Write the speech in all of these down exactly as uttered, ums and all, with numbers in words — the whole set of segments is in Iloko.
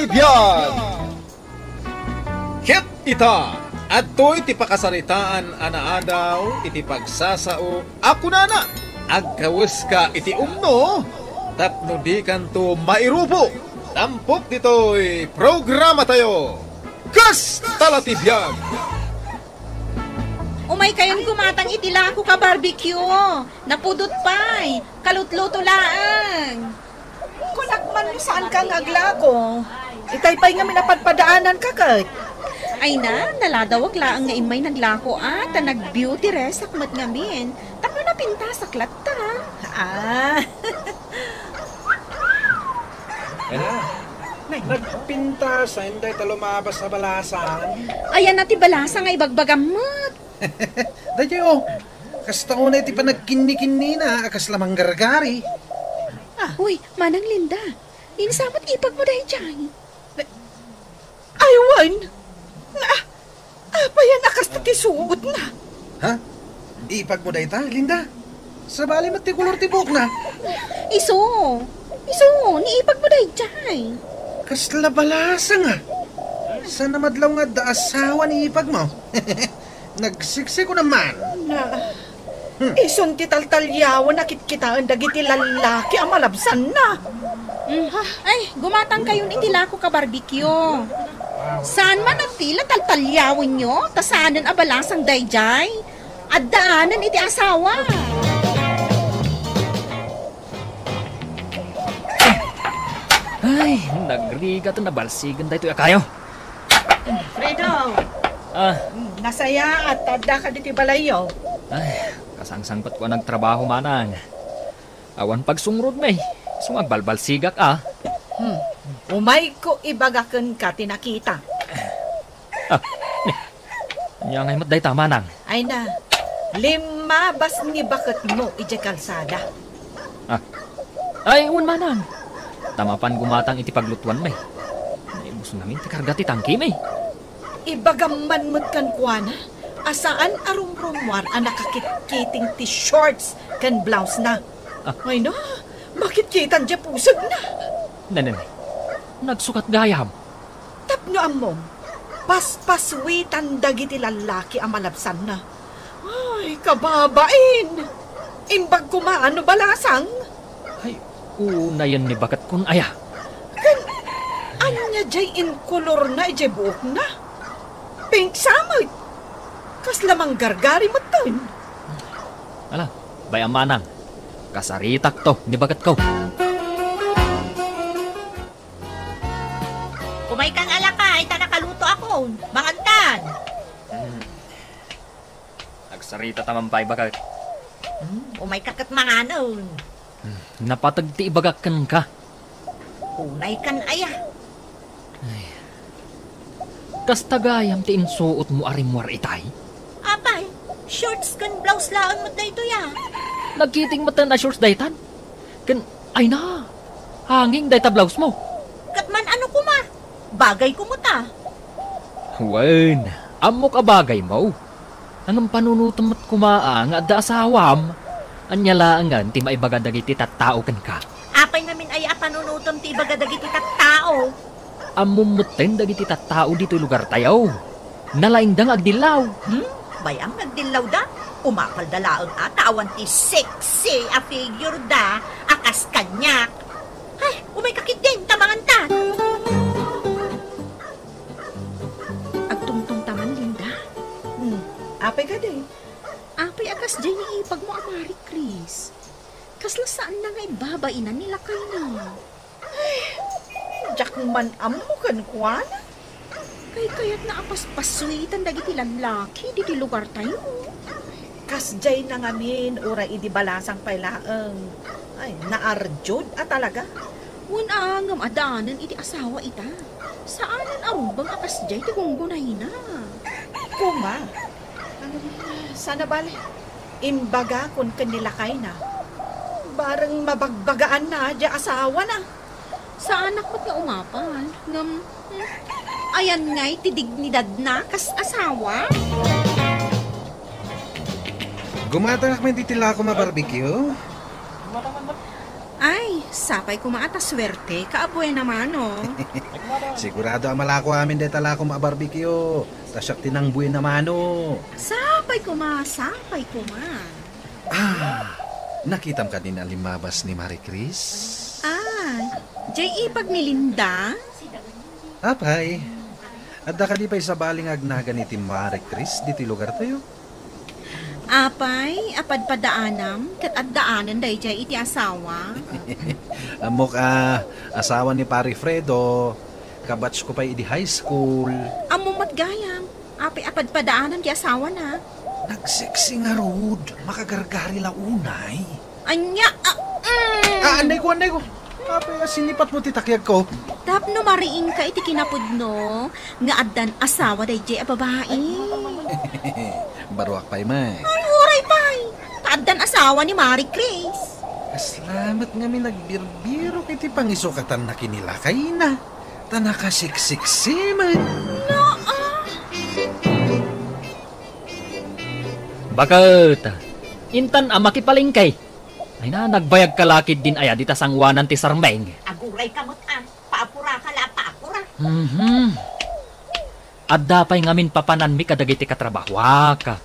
Biag. Ket ita, adtoy ti pakasaritaan a naadaw iti pagsasao a kunana, "Agkaweska iti umno tapno dikanto mairupo." Tampok ditoy programatayo, Kasta la ti Biag. Umay kayon gumatang iti lako ka barbecue. Napudot pay. Kalutluto laeng. Kunak man no saan ka nga aglako. Itay pay ngamin a padpadaanan ka ket. Ay na, naladawak laeng nga immay naglako a, ta nag-beauty resak met ngamin. Tapno napintasak latta. Ah. Ay na. Nagpintas, ay, inday ta lumabas a balasang. Ayan na ti balasang nga ibagbagam met. Daytoy, oh. Kasta unay ti panagkinni-kinnina a kasla manggargari. Ah. Uy, Manang Linda, diay sa met ipagmo daydiay? Ay, wen. Nga, apayan a kasta ti suotna? Ha? Ipagmo dayta, Linda? Sabali met ti kolor ti buokna. Isu. Isu, ni ipagmo daydiay. Kasla balasang, ah. Saan a madlaw nga adda asawa ni ipagmo? Nagsiksiko naman. Na, hmm. Isun ti taltaliawen a kitkitaen dagiti lallaki a malabsanna. Mm. Ay, gumatang kayon iti lako ka barbecue. Saan man a ti la taltaliawenyo, ta saanen a balasang daydiay. Addaanen iti asawa. Ay, nagrigat, nabalsigen daytoy a kayo. Fredo! Ah. Mm, nasayaat ta addaka ditoy balayyo. Ay, kasangsangpetko a nagtrabaho, Manang. Awan pagsungrod, may. Isu nga agbalbalsigak, ah. Hmm. Umayko ibaga kenka ti nakita. Ah, ni, ania ngay met dayta, Manang? Ay na, limmabas ni baketmo idiay kalsada. Ah. Ay, wen, Manang. Ta mapan gumatang iti paglutuan, may. Naibus ngamin ti karga ti tangki, may. Ibagam man met kenkuana a saan a rumrumuar a nakakitkiting ti shorts ken blouse na. Ah. Ay na, makitkitan diay pusegna. Nene, nagsukat gayam. Tapno ammom, paspaswitan dagiti lallaki a malabsanna. Ay, kababain! Imbag koma no balasang. Ay, unayen ni baketkon aya. Ken, ania diay inkolorna idiay buokna? Pink sa met. Kasla manggargari metten. Ala, bay-am, Manang. Kasaritakto ni baketko. Umaykan a lakay, ta nakalutoakon. Mangankan. Hmm. Agsarita ta man pay, baket. Hmm, umayka ket manganen. Hmm, napateg ti ibagak kenka. Unaykan aya. Ay. Kasta gayam ti insuotmo a rimmuar itay? Apay, shorts ken blouse laeng met daytoy a. Nagkiting metten a shorts daytan? Ken, ay na, hanging dayta blouse mo. Ket man ano koma? Bagay ko met a. Wen, ammok a bagay mo. Ngem panunotem met koma a nga adda asawam. Ania laengen ti maibaga dagiti tattao kenka? Apay ngamin aya a panunotem ti ibaga dagiti tattao? Ammom metten dagiti tattao ditoy lugartayo. Nalaingda nga agdillaw. Hmm? Bay-am nga agdillawda? Umapalda laeng a ta awan ti sexy a figure da a kas kaniak. Ay, umayka ketdin, ta mangantan. Agtungtong ta man, Linda. Hmm, apay kadi? Apay a kasdiay ni ipagmo a Marie Chris? Kasla saanna nga ibabainan ni lakayna. Ay, diak man ammo kenkuana. Kaykayatna a paspaswitan dagiti lallaki ditoy lugartayo. Kasdiay na ngamin, uray idi balasang pay laeng. Ay, naarjud a talaga. Wen a, ngem addaanen iti asawa ita. Saanen a rumbeng a kasdiay ti gunggunayna. Koma, saan a bale, imbagakon ken ni lakayna. Bareng mabagbagaanna diay asawana. Saanak met nga umapal, ngem, hmm, ayan ngay ti dignidadna kas asawa? Gumatangak met iti lakom a barbecue. Ay, Sapay koma a ta suerte ka a buena mano. Sigurado a malako amin dayta lakom a barbecue. Ta siak ti nang buena mano. Sapay koma, sapay koma. Ah, nakitam kadin a limmabas ni Marie Chris? Ah, jay ipag ni Linda? Apay, adda kadi pay sabali nga agnagan iti Marie Chris ditoy lugartayo? Apay, apadpadaanam, ket addaanan dayjay iti asawa. Ammok a, asawa ni Pari Fredo, kabatch ko pay idi high school. Ammom met gayam, apay apadpadaanam ti asawana? Nagseksi ngarud, makagargari la unay. Ania? Ah, mm. Ah, annay ko, annay ko. Apay, sinipat mo ti takiag ko. Tapno mariingka iti kinapudno nga addan asawa dayjay a babai. Baruak pay met. Ay, uray pay. Ta addan asawa ni Marie Chris. Kasla met ngamin nagbirbirok iti pangisukatan na kinilakayna. Ta nakasiksiksi met. No, ah. Baket, intan a makipalengke. Ay na, nagbayag ka lakid din aya dita sanguanan ti sarmeng. Aguray ka met, ah. Paapura ka la, paapura. Mhm. Adda pay ngamin papananmi kadagiti katrabahuak.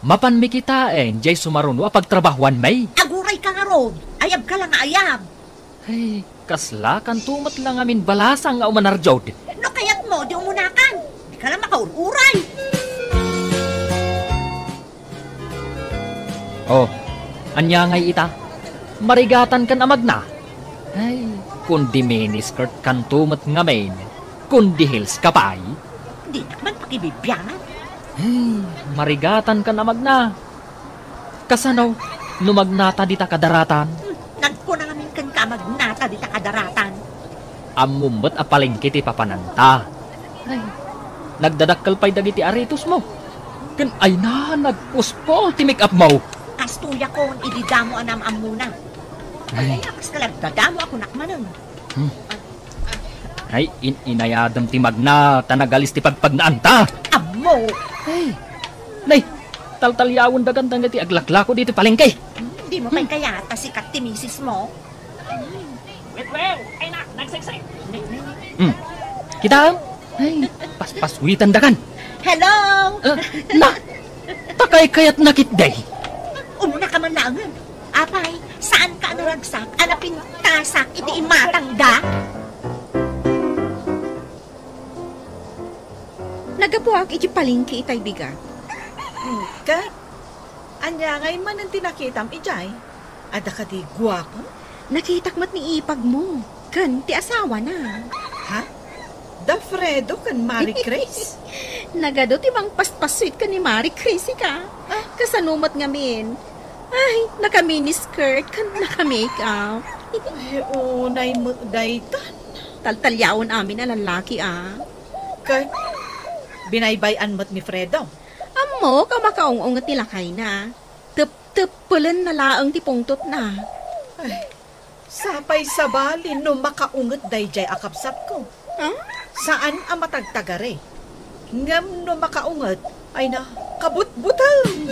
Mapanmi kitaen, jay sumaruno a pagtrabahuanmi. Aguray ka ngarud. Ayab ka la nga ayab. Ay, kasla, kanto met la ngamin balasang nga umanarjod. No kayatmo, di umunakan. Di ka la makaur-uray. Oh, ania ngay ita? Marigatan kan a magna? Ay, kundi miniskirt kanto met ngamin, kundi heels ka pay? Dinak man pakibibiangan. Ay, marigatan kan a magna. Kasano, no magnata dita kadaratan? Hmm, nagkuna ngamin kenka a magnata dita kadaratan. Ammom met a palengke ti papananta. Ay, nagdadakkel pay dagiti aritosmo. Ken ay na, nagpuspol ti make-upmo. Kastoyakon idi damo a naam-ammona. Ay. Ay, kas ka nagdadamo a kunak manen. Hmm. Ay, in-, inayadem ti magna, ta nagalis ti pagpagnaanta. Ammo! Ay, nay, taltalyawen dagan dagiti aglaklako diti palengke. Hmm, di mo pay kayat a sikat ti misismo? Wait, well, ay na, nagseksek. Hmm. Kitaem? Ay, paspaswitan dagan. Hello! Ah, na, ta kaykayatna ketdi. Umuna ka man laengen. Apay, saan ka a naragsak a napintasak iti imatangda? Naggapuak iti palengke itay bigat. Hmm, ket? Ania ngay manen ti nakitam idiay? Adda kadi guapo? Nakitak met ni ipagmo, ken ti asawana. Ha? Da Fredo ken Marie Chris? Nagadu ti mangpaspassuit ken ni Marie Chris, ika. Ah? Kasano met ngamin? Ay, naka-miniskirt ken naka-makeup. Ay, unay met daytan. Taltalyawen amin a lallaki, a. Ket binaybay-an met ni Fredo. Ammok a makaung-unget ti lakayna. Tep-, teppelenna laeng ti pungtotna. Ay, sapay sabali no makaunget daydiay a kabsatko. Ah? Saan a matagtagari. Ngem no makaunget, ay na, kabutbuteng.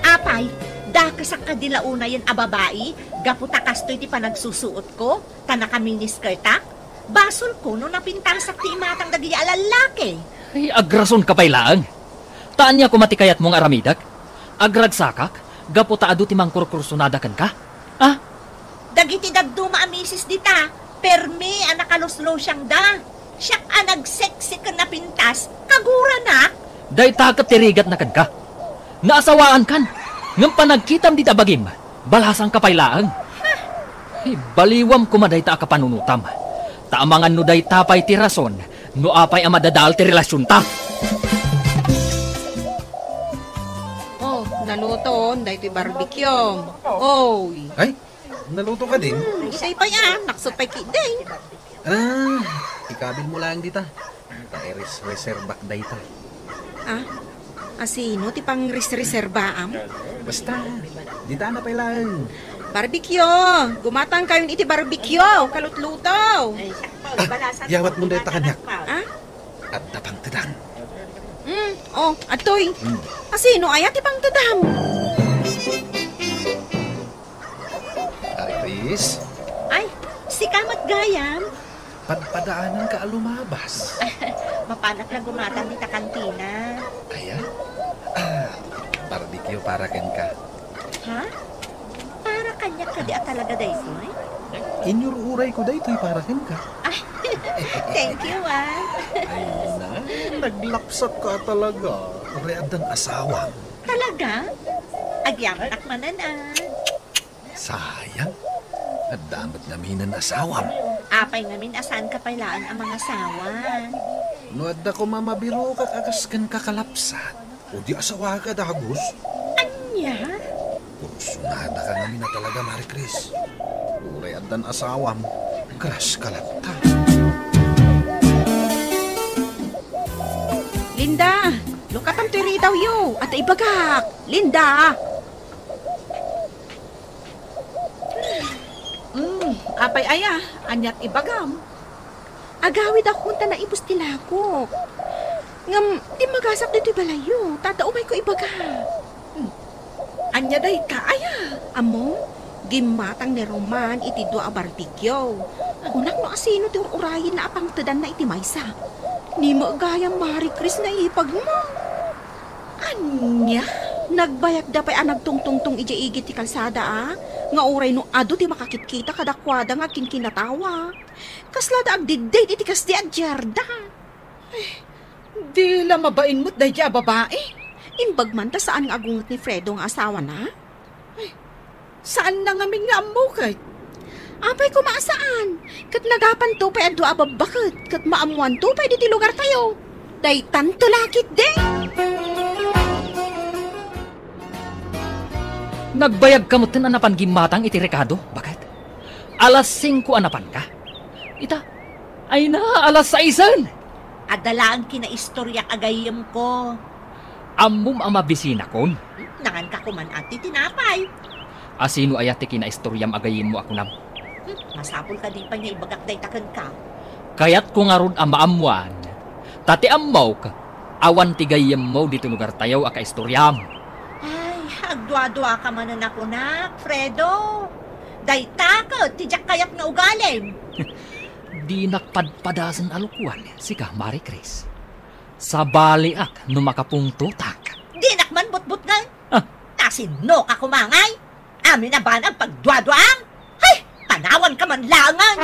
Apay, dakesak kadi la unayen a babai, gapu ta kastoy ti panagsusuotko, ta naka-miniskirtak? Basolko no napintasak ti imatang dagiti a lallaki. Ay, agrasonka pay laeng. Ta ania koma ti kayatmo nga aramidek? Agragsakak gapu ta adu ti mangkurkursunada kenka? Ah? Dagiti dadduma a misis dita, permi a nakaluslusiangda. Siak a nagseksi ken napintas, kaguranak. Dayta ket ti rigatna kenka. Naasawaankan, ngem panagkitam dita bagim, balasangka pay laeng. Ibaliwam koma dayta a kapanunotam. Ta amangan no dayta pay ti rason no apay a madadael ti relasionta. Oh, naluton daytoy barbecue. Oy. Ay, naluto ka din? Hmm, itay pay a, naksot pay kidi. Ah, ikabil mo lang dita. Ta iris reserbak dayta. Ah, asino ti pangrisreserbaam? Basta, dita na pay laeng. Barbecue! Gumatang kayon iti barbecue! Kalutluto! Ah, yawat mo dayta kaniak. Ah? Adda pangtedang. Hmm, oh, adtoy. Hmm. Asino aya ti pangtedam? Is, Ay, sika met gayam. Padpadaananka a lumabas. Mapanak nga gumatang dita kantina. Aya? Ah, barbecue para kenka. Ha? Para kaniak kadi a talaga daytoy? Inyur-urayko daytoy para kenka. Ay, thank you, ah. Ay, na, naglapsatka talaga. Uray addan asawam. Talaga? Agyamanak manen, ah. Sayang. Adda met ngaminen asawam. Apay ngamin a saanka pay laeng a mangasawa? No adda koma mabirokak a kas kenka kalapsat, o di asawaka dagus. Ania? Kursunadaka ngamin a talaga, Mari Chris. Uray addan asawam, crush ka latta. Linda, lukatam toy ritawyo. Adda ibagak. Linda! Mm, apay aya, aniat ibagam? Agawidakon ta naibus ti lakok. Ngem, dimmagasak ditoy balayyo, ta adda umayko ibaga. Hmm. Ania dayta aya? Ammom, gimmatang ni Roman iti dua a barbecue. Kunak no asino ti ur-urayenna a pangtedanna iti maysa. Ni met gayam Mari Chris naipagmo. Ania? Nagbayagda pay a nagtungtungtong idiay igid ti kalsada, a, nga uray no adu ti makakitkita kadakuada nga agkinkinatawa. Kaslada agdiddate iti kasdi a diarda. Ay, di la mabain met daydiay a babai. Imbag man ta saan nga agunget ni Fredo nga asawana? Ay, saanna ngamin nga ammo ket. Apay koma a saan? Ket nagapanto pay a dua a babbaket, ket maammoanto pay ditoy lugartayo. Daytanto la ketdi. Nagbayagka metten a napan gimmatang iti rekado, baket? Alas singko a napanka. Ita, ay na, alas saisen! Adda laeng kinaistoriak a gayyemko. Ammom a mabisinakon? Hmm, nanganka koman a ti tinapay. Asino aya ti kinaistoriam a gayyemmo a kunam? Hmm, masapul kadi pay nga ibagak dayta kenka. Kayatko ngarud a maammoan. Ta ti ammok, awan ti gayyemmo ditoy lugartayo a kaistoriam. Ay, agduaduaka manen a kunak, Fredo. Dayta ket ti diak kayat nga ugalim. Dinak padpadasen a lokoan, sika, Mari Chris. Sabaliak no makapungtotak. Dinak man butbutngen. Ah. Nasinnoka koma ngay? Amin a banag pagduaduaam? Hay, panawanka man laengen!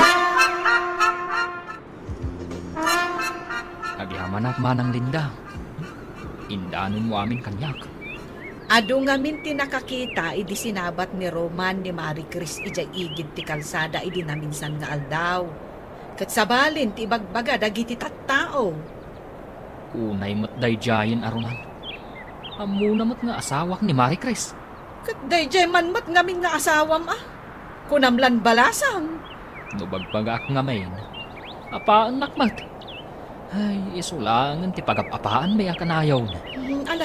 Agyamanak, Manang Linda. Indanonmo amin kaniak. Adu ngamin ti nakakita idi sinabat ni Roman ni Mari Chris idiay igid ti kalsada idi naminsan nga aldaw. Ket sabalin ti ibagbaga dagiti tattao. Unay met daydiayen a Roman. Ammona met nga asawak ni Mari Chris. Ket daydiay man met ngamin nga asawam a. Kunam lan balasang. No bagbagaak ngamin, apaennak met. Ay, isu laengen ti pagap-apaanmi a kanayon. Hmm, ala,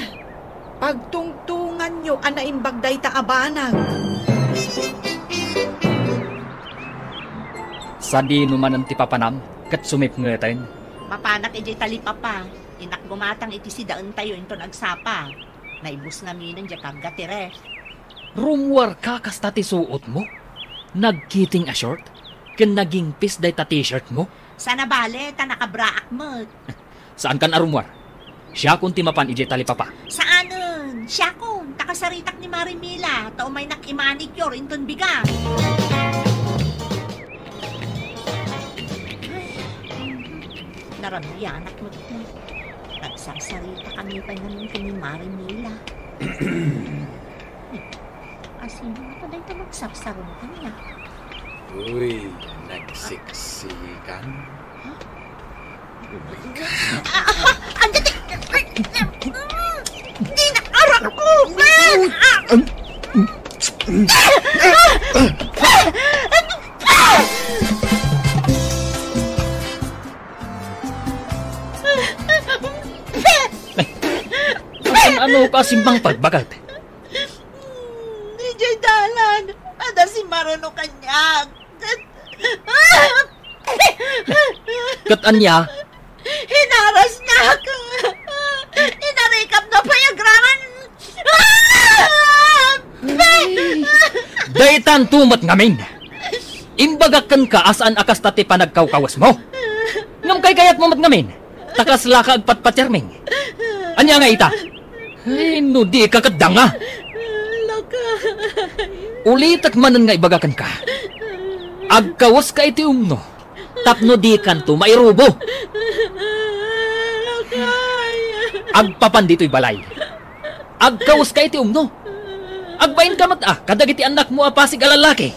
pagtungtonganyo a naimbag dayta a banag. Sadino manen ti papanam ket sumipngeten? Mapanak idiay talipapa. Innak gumatang iti sidaentayo inton agsapa. Naibus ngaminen diay karga ti ref. Rummuarka kasta ti suotmo? Nagkiting a short? Ken nagingpis dayta t-shirtmo? Saan a bale, ta nakabraak met. Saankan a rummuar. Siakon ti mapan idiay talipapa. Saanen, siakon, ta kasaritak ni Mari Mila, ta umaynak i-manicure inton biga. Ay, narabianak met. Nagsarsaritami pay ngamin ken ni Mari Mila. Asino nga dayta magsarsaruno kaniak? Uy, nagsiksikan? Ha? Oh my God. Ah, ah, ah, andi ti-, ay, di na arak ko! Ah! Ano, ano ka simbang pagbagat? Idiay dalan, adda simmaruno kaniak. Ket ania? Hinarasnak. Inarikapna pay agraman. Ay, daytanto met ngamin. Imbagak kenka a saan a kasta ti panagkawkawesmo. Ngem kaykayatmo met ngamin, ta kaslaka agpatpatiarming. Ania nga ita? Ay, no dika ket danga. Lakay. Ulitek manen nga ibaga kenka. Agkaweska iti umno tapno dikanto mairubo. Lakay. Agpapan ditoy balay. Agkaweska iti umno. Agbainka met a kadagiti annakmo a pasig a lallaki.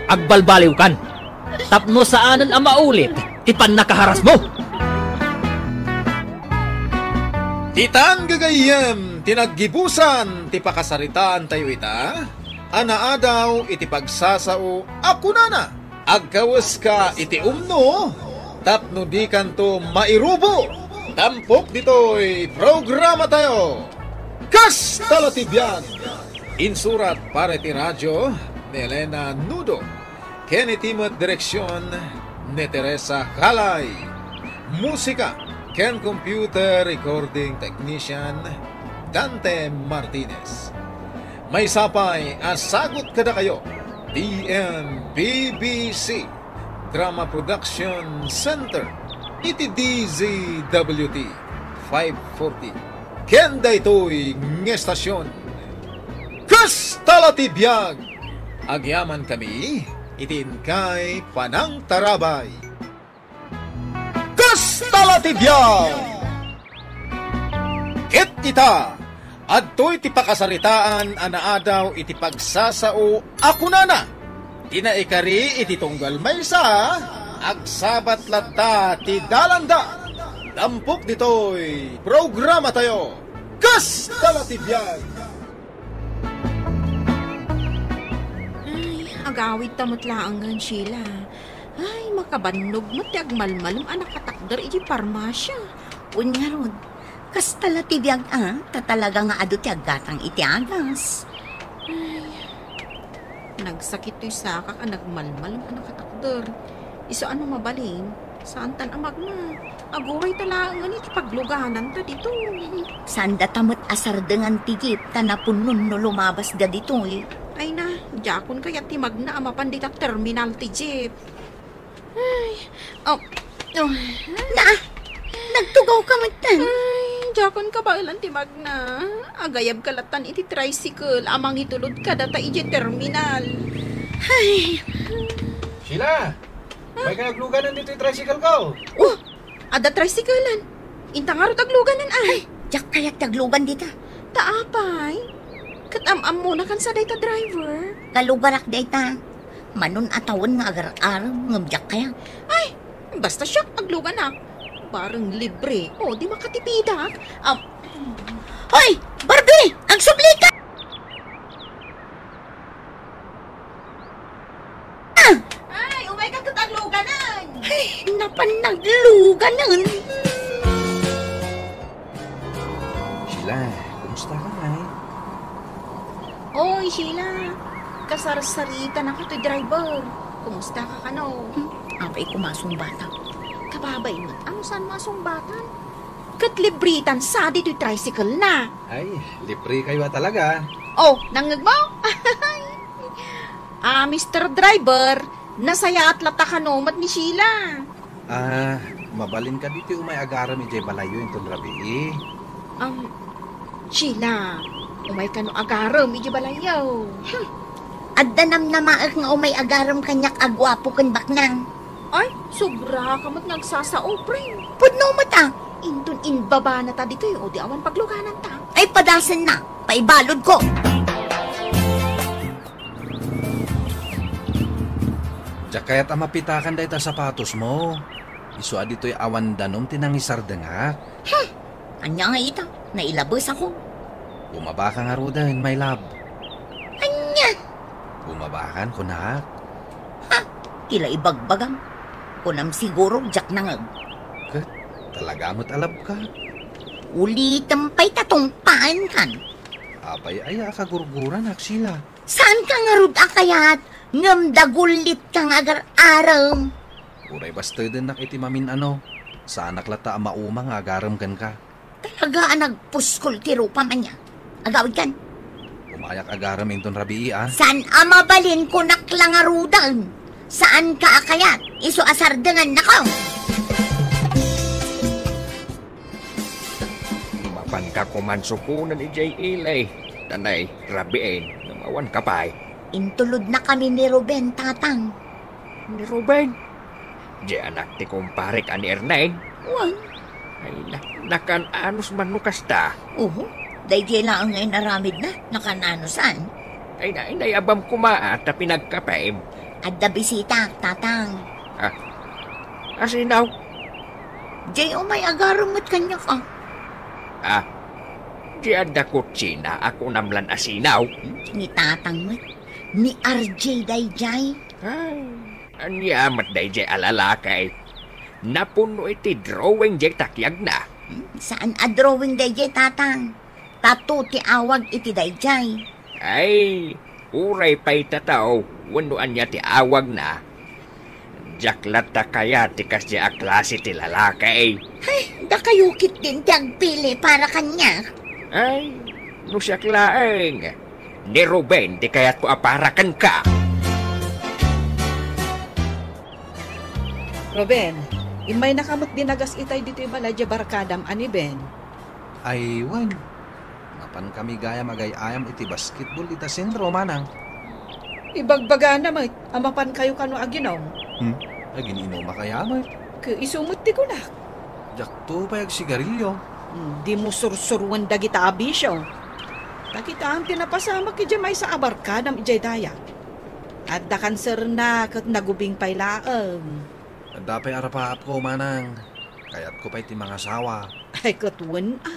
Agbalbaliwkan tapno saanen a maulit ti pannakaharasmo. Ditan gagayyem ti naggibusan ti pakasaritaantayo ita a naadaw iti pagsasao a kunana, "Agkaweska iti umno tapno dikanto mairubo." Tampok ditoy programatayo, Kasta la ti biag. Insurat para iti radio ni Elena Nudo, ken iti met direksion ni Teresa Calay. Musika ken computer recording technician, Dante Martinez. Maysa pay a sagut kadakayo ti M B B C Drama Production Center iti D Z W T five forty. Ken daytoy nga estasion, Kasta la ti biag. Agyamankami iti inkay panangtarabay. Kasta la ti biag! Ket ita, adtoy ti pakasaritaan a naadaw iti pagsasao a kunana, ti naikari iti tunggal maysa, agsabat latta ti dalanda. Tampok ditoy programatayo, Kasta la ti biag! Ay, agawidta met laengen, Sheila. Ay, makabannog met ti agmalmalem a nakatakder iti parmasia. Wen ngarud, kasta la ti biag a, ta talaga nga adu ti aggatang iti agas. Ay, nagsakit toy sakak a nagmalmalem a nakatakder. Isu a no mabalin, saantan a magna. Agurayta laengen iti paglugananta ditoy. Saandata met a sardengan ti jeep ta napunnon no lumabasda ditoy. Ay na, diakon kayat ti magna a mapan dita terminal ti jeep. Ay, oh, oh. Na, nagtugawka metten. Ay, diakon kabaelan ti magna. Agayabka lattan iti tricycle a mangitulod kadata idiay terminal. Ay. Sheila! Umayka agluganan ditoy tricycle ko. Oh, adda tricyclean. Inta ngarud agluganan, ay. Ay, diak kayat ti aglugan dita. Ta apay? Ket am-ammonakan sa dayta driver. Kalugarak dayta. Manon a tawen nga agar-arem ngem diak kayat. Ay, basta siak agluganak. Bareng libre. O, di makatipidak. Am-, Hoy, Barbie! Agsubli ka! Ay, umayka ket agluganan. Ay, napan nagluganan. Sheila, kumusta ka, ay? Oy, Sheila. Kasarsaritanaka toy driver. Kumusta ka kano? Hmm, apay ko masungbatak. Kababay met, ano saan masungbatan? Ket libritan sa ditoy tricycle na. Ay, libre kayo talaga. Oh, nangngeg mo? Ah, Mister Driver, nasayaat latta kano met ni Sheila? Ah, mabalin kadi ti umay agarem idiay balayyo inton rabii? Um, Sheila, umay kano agarem idiay balayyo? Hmm. Adda namnamaek nga umay agarem kaniak a guapo ken baknang. Ay, sobra ka met nga agsasao, pre. Pudno met a. Inton inbabana ta ditoy, o di awan pagluganan ta. Ay, padasen na. Paibalod ko. Diak kayat a mapitakan dayta sapatosmo. Isu a ditoy awan danum ti nangisardengak. Hmm. Ania nga ita? Nailabes ako. Bumaba ka ngaruden, my love. Ania? Bumaba kan, kunak. Ha? Ti la ibagbagam. Kunam siguro, diak nangeg. Ket, talaga met a love ka. Ulitem pay ta tungpaan kan. Apay aya a kagurguran, Sheila? Saan ka ngarud a kayat? Ngem dagullit ka nga agar-arem. Uray basteden nak iti mamin-ano. Saanak latta a mauma nga agarem kenka. Talaga a nagpuskol ti rupam ania. Agawid kan. Mayak agarem inton rabii, a? Saan a mabalin, kunak la ngaruden. Saan ka a kayat, isu a sardengannako. Mapanka koman sukonen idiay ili. Tanay, rabiin, ngem awanka pay. Intulodnakami ni Ruben, tatang. Ni Ruben? Di anak ti kumparek a ni Erneng? Wen. Ay, na-, nakan-anus man no kasta. Oho, daydiay laeng nga inaramidna, nakan-anusan. Ay, na-, inayabam koma, a, ta pinagkapem. Adda bisitak, tatang. Ah, asinaw? Jay, umay agarem met kaniak, a. Ah, di adda kutsina a kunam lan asinaw? Hmm, ni tatang met. Ni R J dayjay. Ay, ania met dayjay a lalaki? Napuno iti drawing jay takyagna. Hmm, saan a drawing dayjay, tatang. Tattoo ti awag iti dayjay. Ay, uray pay tattoo wenno ania ti awagna. Diak latta kayat ti kasdiay a klase ti lalaki. Ay, dakayo ketdin ti agpili para kaniak. Ay, no siak laeng, ni Ruben ti kayatko a para kenka. Ruben, immaynaka met dinagas itay ditoy balay diay barkadam a ni Ben. Ay, wen. Mapankami gayam agay-ayam iti basketball ita sentro, manang. Ibagbagana met a mapankayo kano aginom. Hmm? Agin-inuma kaya met? Ket isu met ti kunak. Diakto pay agsigarilio. Hmm, dimo sursuruen dagita a bisio. Ta kitaem ti napasamak idiay maysa a barkadam idiay daya. Adda kanserna ket nagubing pay laeng. Adda pay arapaapko, manang. Kayatko pay ti mangasawa. Ay, ket wen a.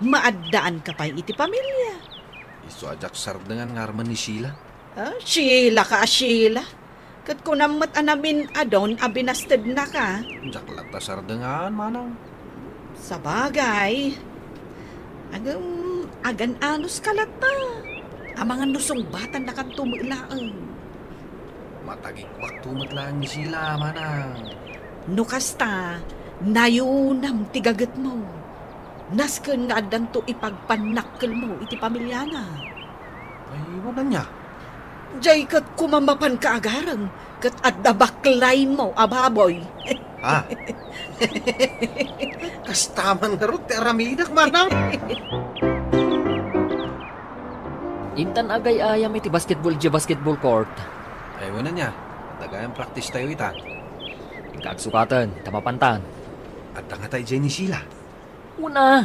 Maaddaanka pay iti pamilia. Isu a diak sardengan nga armen ni Sheila. Ah, Sheila ka a Sheila. Ket kunam met a namin-adon a binastednaka. Diak latta sardengan, manang. Sabagay. Agem, agan-anuska latta. Amangan no sungbatannakanto met laeng. Matagikbakto met laeng ni Sheila, manang. No kasta, nayunam ti gagetmo. Nasken nga addanto ipagpannakkelmo iti pamiliana. Ay, wen ania? Jay ket koma mapanka agarem ket adda baklaymo a baboy. Ah. Kasta man ngarud ti aramidak, manang. Intan agay-ayam iti basketball idiay basketball court. Ay, wen ania? Adda gayam practice tayo ita. Inka agsukaten, ta mapantan. Adda ngata idiay ni Sheila. Wen a.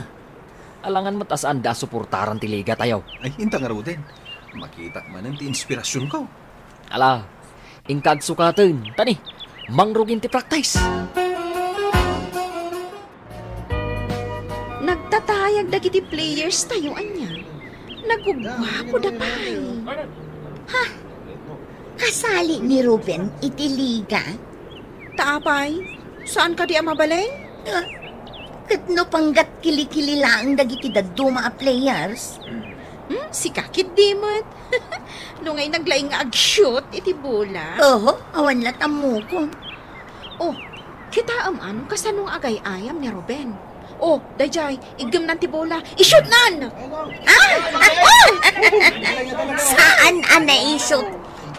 Alangan met a saanda a suportaran ti ligatayo. Ay, inta ngaruden. Makitak manen ti inspirasionko. Ala, inka agsukaten, ta ni, mangrugi ti practice. Nagtatayag dagiti players tayo, ania? Nagugguapo da pay. Ha? Kasali ni Ruben iti liga? Ta apay, saan kadi a mabalin? Ah, ket no panggat kilikili laeng dagiti dadduma a players? Hmm, sika ketdi met. No ngay naglaing nga ag-shoot iti bola. Oho, awan la tammokon. Oh, kitaem a no kasano nga agay-ayam ni Ruben. Oh, dayjay, iggemnan ti bola. I-shootnan! Ah! Ah! Ah! Saan a naisut?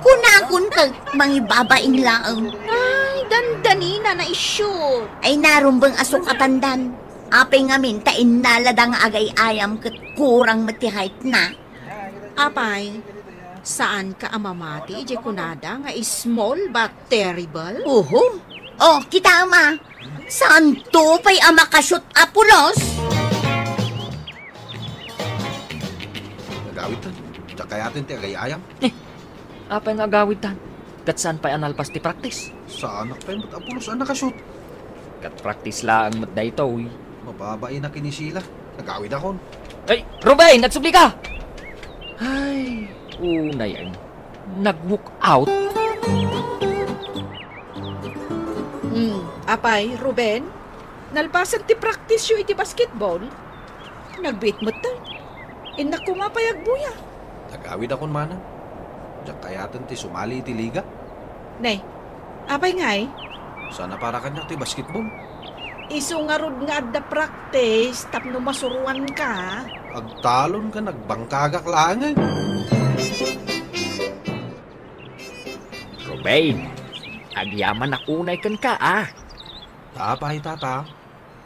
Kunakon ket mangibabaing laeng. Ay, dandanina, naisut. Ay, narumbeng a sukatandan. Apay ngamin ta innalada nga agay-ayam ket kurang met ti height na. Apay, saan ka a mamati idiay kunada nga small but terrible? Uhu. Oh, kitaem a. Saanto pay a makasut a pulos? Nagawidtan. Diak kayaten ti agay-ayam. Eh, apay nga agawidtan? Ket saan pay a nalpas ti practice? Saanak pay met a pulos a nakasut. Ket practice laeng met daytoy. Mababainak ken ni Sheila. Nagawidakon. Ay, Ruben, agsubli ka! Ay, unay, ay, nag-walk out. Hmm, apay, Ruben, nalpasen ti practice yo iti basketball? Nagbiit met ta. Innak koma pay agbuya. Nagawidakon manen. Diak kayaten ti sumali iti liga. Ne, apay ngay? Saan a para kaniak ti basketball? Isu ngarud nga adda practice tapno masuroanka. Agtalon ken agbangkagak laengen. Ruben, agyamanak unay kenka, a. Apay, Tata?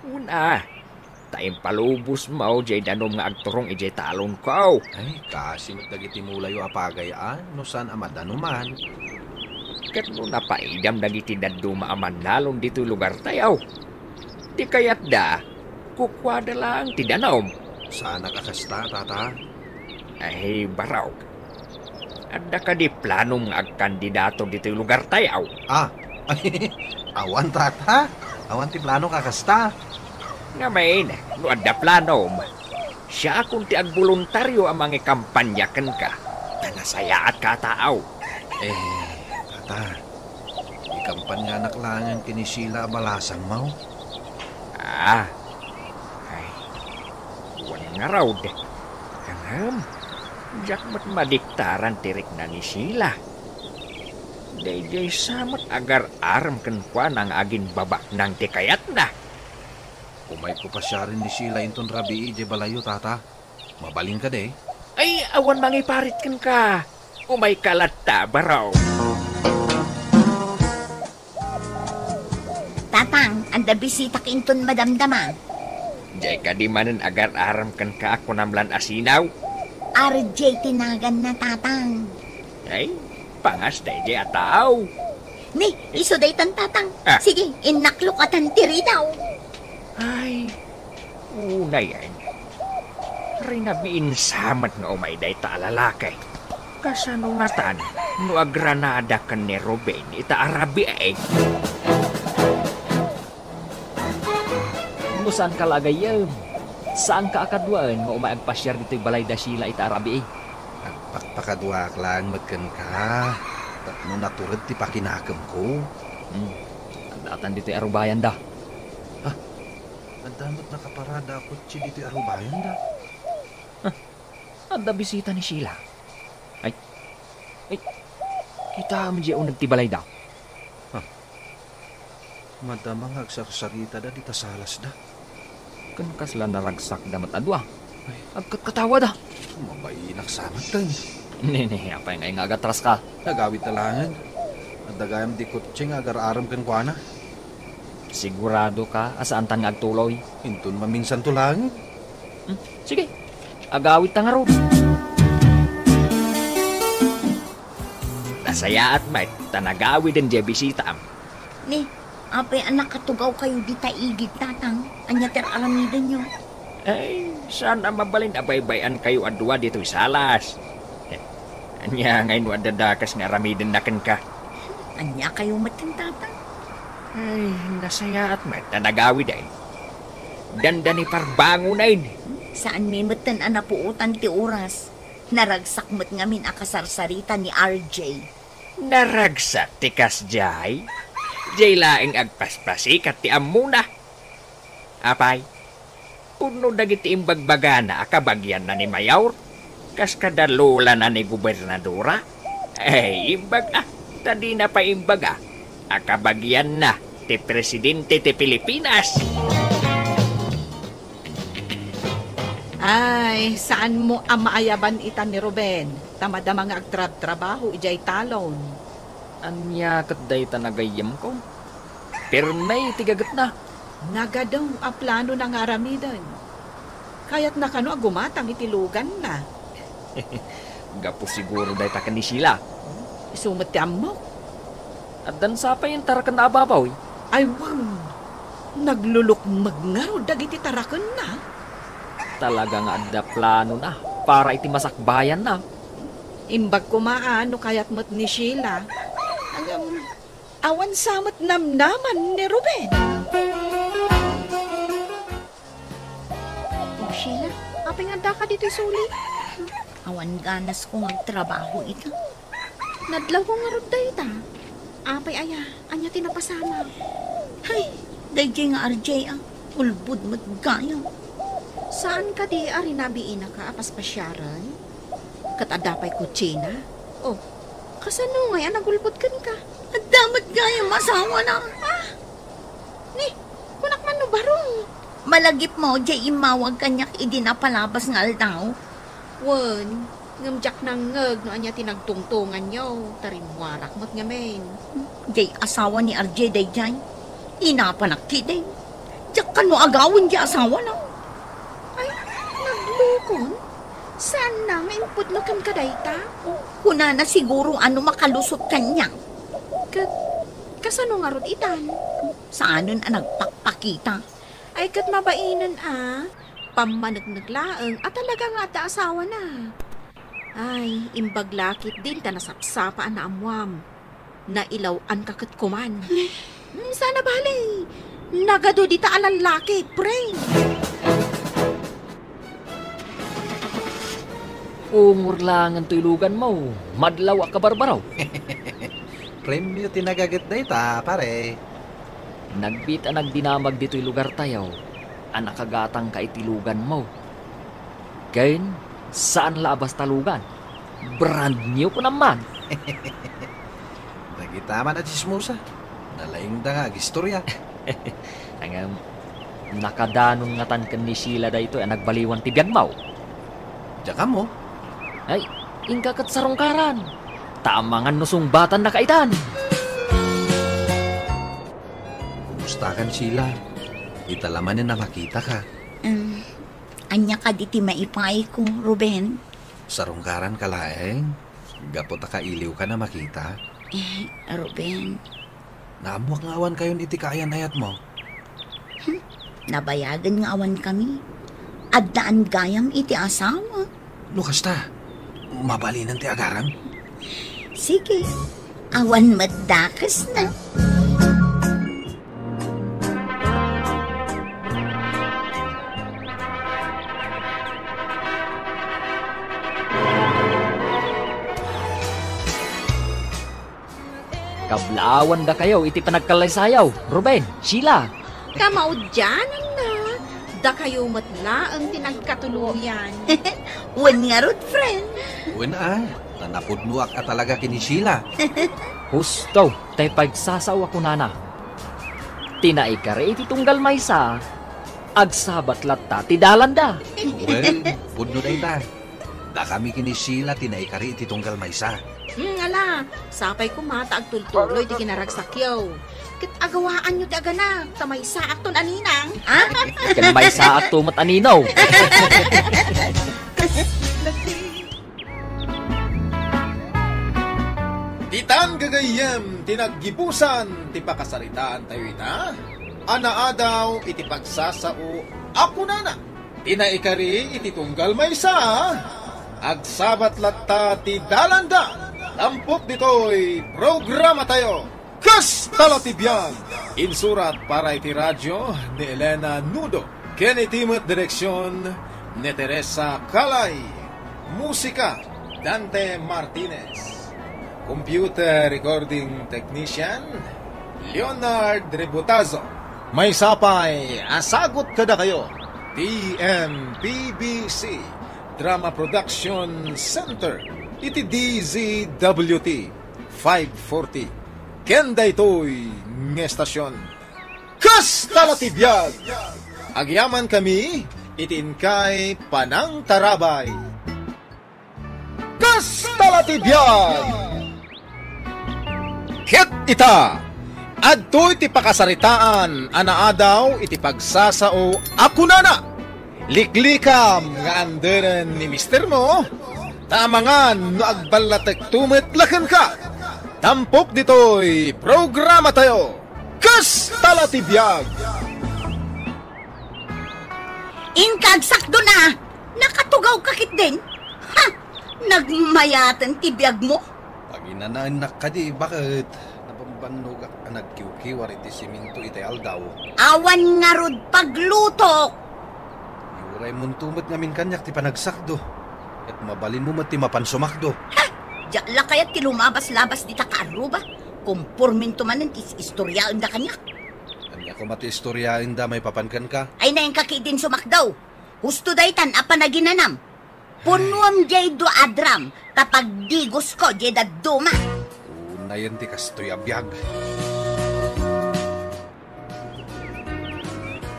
Una, ta impalubosmo jay danum nga agturong idiay talonko. Ay, kasi met dagiti mulayo a pagay a no saan a madanuman. Ket no napaidam dagiti dadduma a mannalon ditoy lugartayo, ti kayatda, kukuada laeng ti danum. Saanak a kasta, Tata. Ay, barok. Adda kadi planom nga agkandidato ditoy lugartayo? Ah, awan, Tata. Awan ti planok a kasta. Ngamin, no adda planom, siakon ti agboluntario a mangikampania kenka. Ta nasayaatka a tao. Eh, Tata, ikampanianak laengen ken ni Sheila a balasangmo. Ah, ay, wen ngarud. Ngem, diak met madiktaran ti rikna ni Sheila. Daydiay sa met agar-arem kenkuana nga aginbabaknang ti kayatna. Umayko pasiaren ni Sheila inton rabii idiay balayyo, Tata. Mabalin kadi? Ay, awan mangiparit kenka. Umayka latta, barok. Tatang, adda bisitak inton madamdama. Diay kadi manen agar-arem kenka a kunam lan asinaw? R J ti naganna, Tatang. Ay, pangas daydiay a tao. Ni, isu daytan, Tatang. Ah. Sige, innaklokatan ti ridaw. Ay, unayen. Rinabiin sa met nga umay dayta a lalaki. Kasano ngatan no agranada ken ni Ruben ita a rabii? No saanka la a gayyem, saanka a kaduaen nga umay agpasiar ditoy balay da Sheila ita a rabii? Agpakpakaduaak laeng met kenka, tapno natured ti pakinakemko. Hmm. Addatan ditoy arubayanda. Ha? Adda met nakaparada a kotse ditoy arubayanda. Ha? Adda bisita ni Sheila. Ay. Ay. Kitaem diay uneg ti balayda. Ha? Madama nga agsarsaritada dita salasda. Ken kasla naragsakda met a dua. Ay. Agkatkatawada. Mabainak sa metten. Nini, apay ngay nga agatraska? Nagawidta laengen. Adda gayam di kotse nga agar-arem kenkuana. Siguradoka a saantan nga agtuloy? Inton mamingsanto laeng. Hmm, sige. Agawidta ngarud. Nasayaat met ta nagawiden diay bisitaam. Ni, apay a nakatugawkayo dita igid, Tatang? Ania ti ar-aramidenyo? Ay, saan a mabalin a baybay-ankayo a dua ditoy salas. Ania ngay no adda dakes nga aramidenna kenka? Aniakayo met ken Tatang? Ay, nasayaat met ta nagawiden. Dandani parbangonen. Saanmi metten a napuotan ti oras. Naragsak met ngamin a kasarsarita ni R J. Naragsak ti kasdiay? Diay laeng agpaspasikat ti ammona. Apay, pudno dagiti imbagbagana a kabagianna ni Mayor, kas kada lolana ni gobernadora? Ay, imbag a, ta dina pay imbaga a kabagianna ti presidente ti Pilipinas. Ay, saanmo a maayaban ita ni Ruben, ta madama nga agtrabtrabaho idiay talon. Ania ket dayta nga gayyemko? Pirme ti gagetna. Nagadu a planona nga aramiden. Kayatna kano a gumatang iti luganna. Gapu siguro dayta ken ni Sheila. Isu met ti ammok. Addan sa pay intarakenna a babaw, eh. Ay, wen. Naglulukmeg ngarud dagiti tarakenna. Talaga nga adda planona para iti masakbayanna. Imbag koma a no kayat met ni Sheila. Ngem, awan sa met namnaman ni Ruben. O, Sheila, apay nga addaka ditoy suli? Awan ganasko nga agtrabaho ita. Nadlawko ngarud dayta. Apay aya, ania ti napasamak? Hay, daydiay nga R J a, ulbod met gayam. Saan kadi a rinabiinaka a paspasiaren? Ket adda pay kotsina? Oh, kasano ngay a nagulbod kenka? Adda met gayam asawana. Ah! Ni, kunak man no barung. Malagipmo, diay immawag kaniak idi napalabas nga aldaw. Wen, ngem diak nangngeg no ania ti nagtungtonganyo, ta rimmuarak met ngamin. Diay asawa ni R J daydiay. Inapanak ketdin. Diak kano agawen diay asawana. Ay, naglukon? Saanna nga impudno kenka dayta? Kunana siguro a no makalusot kaniak. Ket kasano ngarud itan? Saanen a nagpakpakita. Ay, ket mabainen a. Pammaneknek laeng a talaga nga adda asawana. Ay, imbag la ketdin ta nasapsapa a naammuam. Nailaw-anka ket kuman. Hmm, saan a bale. Nagadu dita a lallaki, pre. Ungor laengen toy luganmo, madlaw a kabarbaraw. Premyo ti nagaget dayta, pare. Nagbiit a nagdinamag ditoy lugartayo a nakagatangka iti luganmo. Ken, saan la a basta lugan. Brand new kunam man. Dagita man a tsismosa. Nalaingda nga agistoria. Ngem, nakadanon ngatan ken ni Sheila daytoy a nagbaliwan ti biagmo. Diak ammo. Ay, inka ket sarungkaran. Ta amangan no sungbatannaka itan. Kumustakan, Sheila? Ita la manen a makitaka. Em, ania kadi ti maipayko, Ruben? Sarungkaranka laeng? Gapu ta kailiwkan a makita? Eh, Ruben. Naammuak nga awankayon iti kaayan-ayatmo. Hmm, nabayagen nga awankami. Addaan gayam iti asawa. No kasta, mabalinen ti agaram? Sige, awan met dakesna. Kablaawandakayo iti panagkallaysayaw, Ruben, Sheila. Kamaudiananna, dakayo met laeng ti nagkatuloyan. Wen ngarud, friend. Wen a, ta napudnoak a talaga ken ni Sheila. Husto, tay pagsasao a kunana. Ti naikari iti tunggal maysa, agsabat latta ti dalanda. Wen, pudno dayta. Dakami ken ni Sheila ti naikari iti tunggal maysa. Hmm, ala, sapay koma ta agtultuloy ti kinaragsakyo. Ket agawaanyo ti aganak, ta maysaakton a ninang. Ah? Ken maysaakto met a nino. Ditan gagayyem ti naggibusan ti pakasaritaantayo ita a naadaw iti pagsasao a kunana. Ti naikari iti tunggal maysa, agsabat latta ti dalanda. Tampok ditoy programatayo, Kasta la ti biag. Insurat para iti radio ni Elena Nudo, ken iti met direksion ni Teresa Calay. Musika, Dante Martinez. Computer recording technician, Leonard Rebutazo. Maysa pay a sagut kadakayo ti M P B C Drama Production Center iti D Z W T five forty ken daytoy nga estasion. Kasta la ti biag! Agyamankami iti inkay panangtarabay. Kasta la ti biag! Ket ita, adtoy ti pakasaritaan a naadaw iti pagsasao a kunana, "Liklikam nga anderen ni mistermo, ta amangan no agballatekto met la kenka." Tampok ditoy programatayo, Kasta la ti biag! Inka agsakdon a, nakatugawka ketdin? Ha! Nagmayaten ti biagmo? Paginanaennak kadi, baket nabambannogak a nagkiwkiwar iti siminto itay aldaw. Awan ngarud paglutok! Iuraymonto met ngamin kaniak ti panagsakdo, ket mabalinmo met ti mapan sumakdo. Ha! Diak la kayat ti lumabas-labas dita kaarruba. Kompormento manen ti is-istoriaenda kaniak. Ania koma ti istoriaenda maipapan kenka? Ay, nainka ketdin sumakdo. Husto daytan a panaginanam. Punnuem diay dua a drum, ta pagdigosko diay dadduma. Unayen ti kastoy a biag.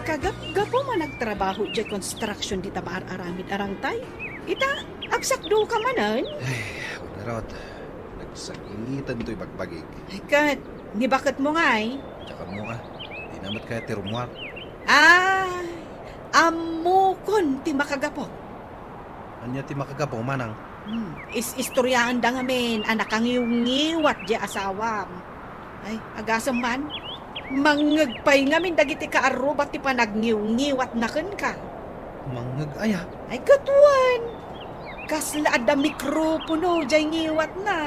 Kagapgapu man nagtrabaho diay construction dita maar-aramid a rangtay. Ita, agsakdo ka manen? Ay, Unerot, nagsagilitan toy bagbagik. Ay, ket, ni baketmo ngay? Diak ammo a, dina met kayat ti rummuar. Ah, ammokon ti makagapu. Ania ti makagapu, manang? Hmm, is-istoriaanda ngamin a nakangiwngiwat diay asawam. Ay, agasem man, mangngeg pay ngamin dagiti kaarruba ti panagniwngiwatna kenka. Mangngeg aya? Ay, ket wen! Kasla adda mikropono diay ngiwatna.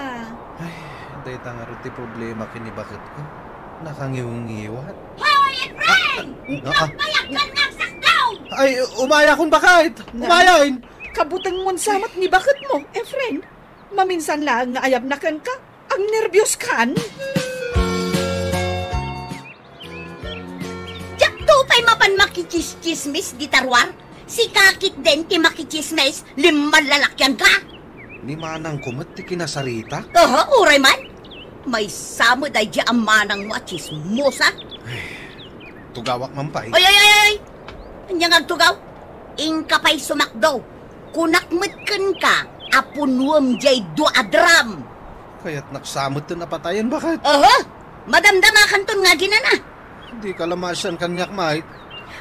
Ay, dayta ngarud ti problema ken ni baketko. Nakangiwngiwat. Hoy, Efrain! Ah, ah, ah. Agbayag kan nga agsakdaw! Ay, umayakon, baket! Na? Umayen! Kabutengmon sa met ni baketmo, Efren. Maminsan laeng nga ayabna kenka, agnerbios kan. Diakto pay mapan makitsismis dita ruar. Sika ketdin ti makitsismis, limmalalakianka. Ni manangko met ti kinasaritak? Aha, uray man. Maysa met daydi a manangmo a tsismosa. Tugawak man pay. Ay, ay, ay, ay! Ania nga agtugaw? Inka pay sumakdo. Kunak met kenka a punuem diay dua a drum. Kayatnak sa metten a patayen, baket? Oho! Madamdamakanton nga aginana. Dika la maasian kaniak, Mike.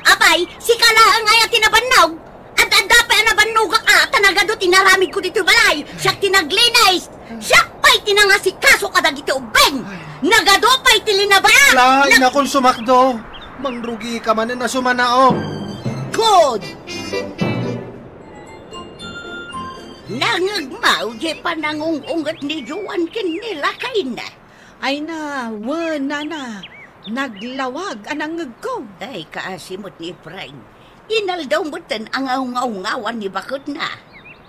Apay, sika laeng aya ti nabannog? Ad-adda pay a nabannogak a, ta nagadu ti naramidko ditoy balay. Siak ti naglinis. Siak pay ti nangasikaso kadagiti ubbing. Nagadu pay ti linabaak. Laeng Nag- nakon sumakdo. Mangrugika manen a sumanaok. Good. Nangngegmo diay panangung-unget ni Juan ken ni lakayna. Ay na, wen, nana. Naglawag a nangngegko. Ay, kaasi met ni Efrain. Inaldaw metten a ngawngawngawan ni baketna.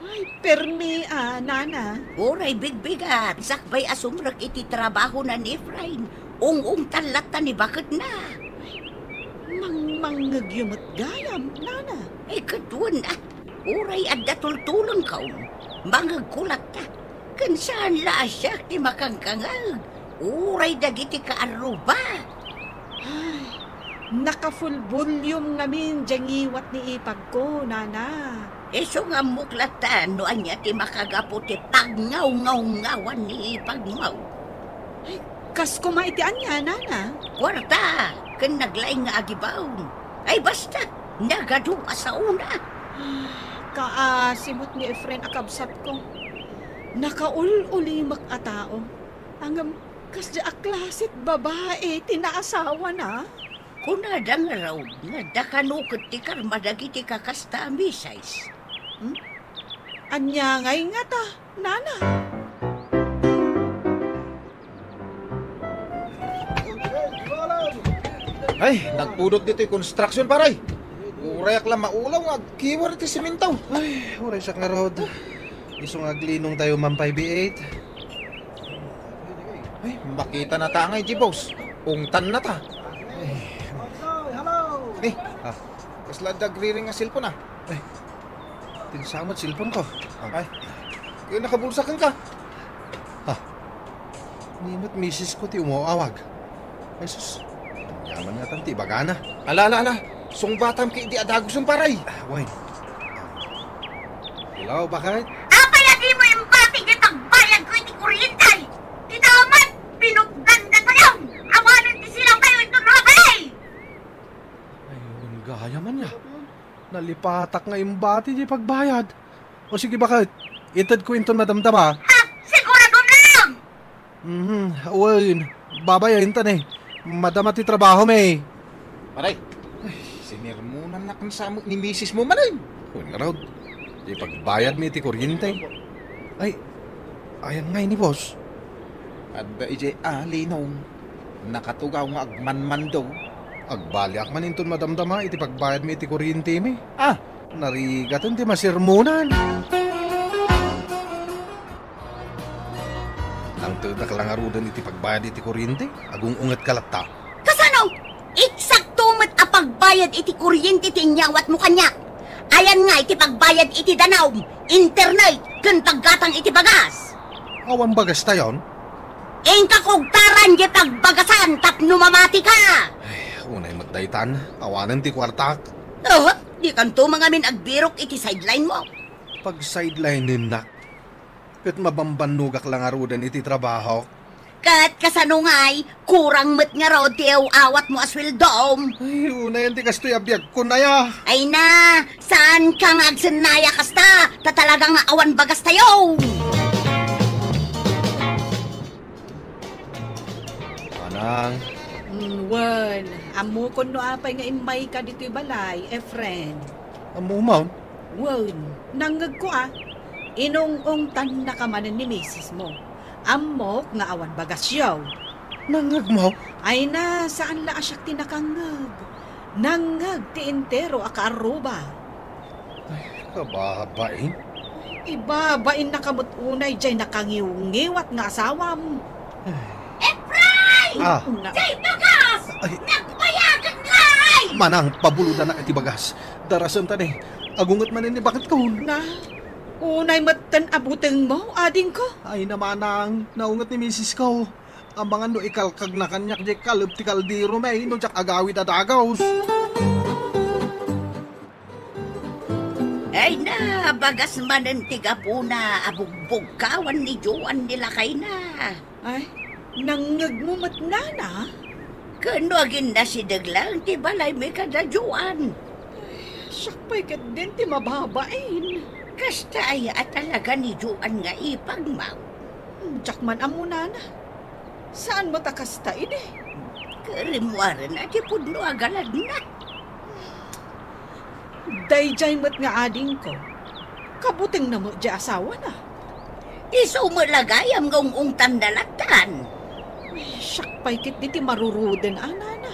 Ay, permi a, nana. Uray bigbigat, sakbay a sumrek iti trabahona ni Efrain, ung-ungtan latta ni baketna. Mangmangngegyo met gayam, nana. Ay, ket wen a, uray adda tultulongko, mangngegko latta. Ken saan la a siak ti makangkangeg, uray dagiti kaarruba. Ay, naka-full volume ngamin diay ngiwat ni ipagko, nana. Isu nga ammok latta no ania ti makagapu ti pagngawngawngawan ni ipagmo. Ay, kas koma iti ania, nana? Kuarta, ken naglaing nga agibaon. Ay, basta, nagadu a saona. Kaasi met ni Efren a kabsatko. Nakaul-ulimek a tao. Ngem, kasdi a klase ti babai ti naasawana? Kunada ngarud nga adda kano ket ti karma dagiti kakasta a misis. Hmm? Ania ngay ngata, nana? Ay, nagpudot ditoy construction, paray. Urayak la maulaw nga agkiwar ti semento. Ay, uray siak ngarud. Isu nga aglinong tayo man pay, B eight. Ay, makita na ta ngay, G-Boss. Ungtan na ta. Ay. Eh, ah, kasla dagriring nga cellphone, ah. Ay, tinsamat cellphone ko. Ay, kaya nakabulsa ka. Ah, ni met misis ko ti umawawag. Ay, sus, yaman nga tan ti ibagana. Ala, ala, ala. Sungbatam kay di adagusen, paray. Ah, wait. Hello, bakit? Apay a dimo imbati ti pagbayadko iti kuryente? Ti tao met, pinutdan datayo. Awanen ti silang tayo inton no, apay! Ay, wen gayam ania. Nalipatak nga imbati ti pagbayad. O sige, bakit? Itedko inton madamdama. Ha? Sigurado na lang! Mhm, wen, babayaen ta ni. Madama ti trabaho mi. Paray, ay, sinermonan na kan sa ni misis mo manen. Wen ngarud, ti pagbayad mi iti kuryente. Ay, ayan ngay ni boss. Adda ijay a, Linong. Nakatugaw nga agmanmando. Agbaliak man inton madamdama iti pagbayad mi iti kuryente mi. Ah, narigaten ti masermonan. Nangtedak la ngaruden iti pagbayad iti kuryente, agung-unget ka latta. Kasano? Eksakto met a pagbayad iti kuryente ti inyawatmo kaniak. Ayan nga iti pagbayad iti danum, internet, ken paggatang iti bagas. Awan bagas tayon? Inka kugtaran di pagbagasan tapno mamati ka. Ay, unay met Daytan, awanen ti kuartak. Oh, dikanto mangamin agbirok iti sideline mo. Pag-sideline-ennak. Ket mabambannogak la ngaruden iti trabaho. Ket kasano ngay, kurang met ngarud ti aw-awat mo a sueldom? Ay, unayen ti kastoy a biagko, Nay, a. Ay na, saan ka nga agsennaya kasta? Ta talaga nga awan bagas tayo. Manang. Mm, wen, ammokon no apay nga immayka ditoy balay, Efren. Ammom man? Wen, nangngegko a. Inung-ungtannaka manen ni misis mo. Ammok nga awan bagasyo. Nangngegmo? Ay na, saan la a siak ti nakangngeg. Nangngeg ti entero a kaarruba. Ay, kababain. Ibabainnaka met unay jay nakangiwngiwat nga asawam. Efraim! Ah. Na- Jay bagas! Ay. Nagbayagan ngay! Manang, pabulodanak iti bagas. Darasem ta ni. Agunget manen ni baketko. Na, unay metten a butengmo, adingko? Ay na, Manang, naunget ni misisko. Amangan no ikalkagna kaniak jay kaleb ti kaldero, may no diak agawid a dagus. Ay na, bagas manen ti gapuna a bugbugkawan ni Joan ni lakayna. Ay, nangngegmo met, nana? Ken no aginnasideg laeng ti balaymi kada Joan. Ay, siak pay ketdin ti mababain. Kasta aya a talaga ni Joan nga ipagmaw. Diak man ammo, nana. Saan met a kasta idi? Ket rimmuaren a ti pudno a galadna. Daydiay met nga adingko, kabutengna met diay asawana. Isu met la gayam nga ung-ungtanna lattan. Ay, siak pay ketdi ti maruruden a, nana.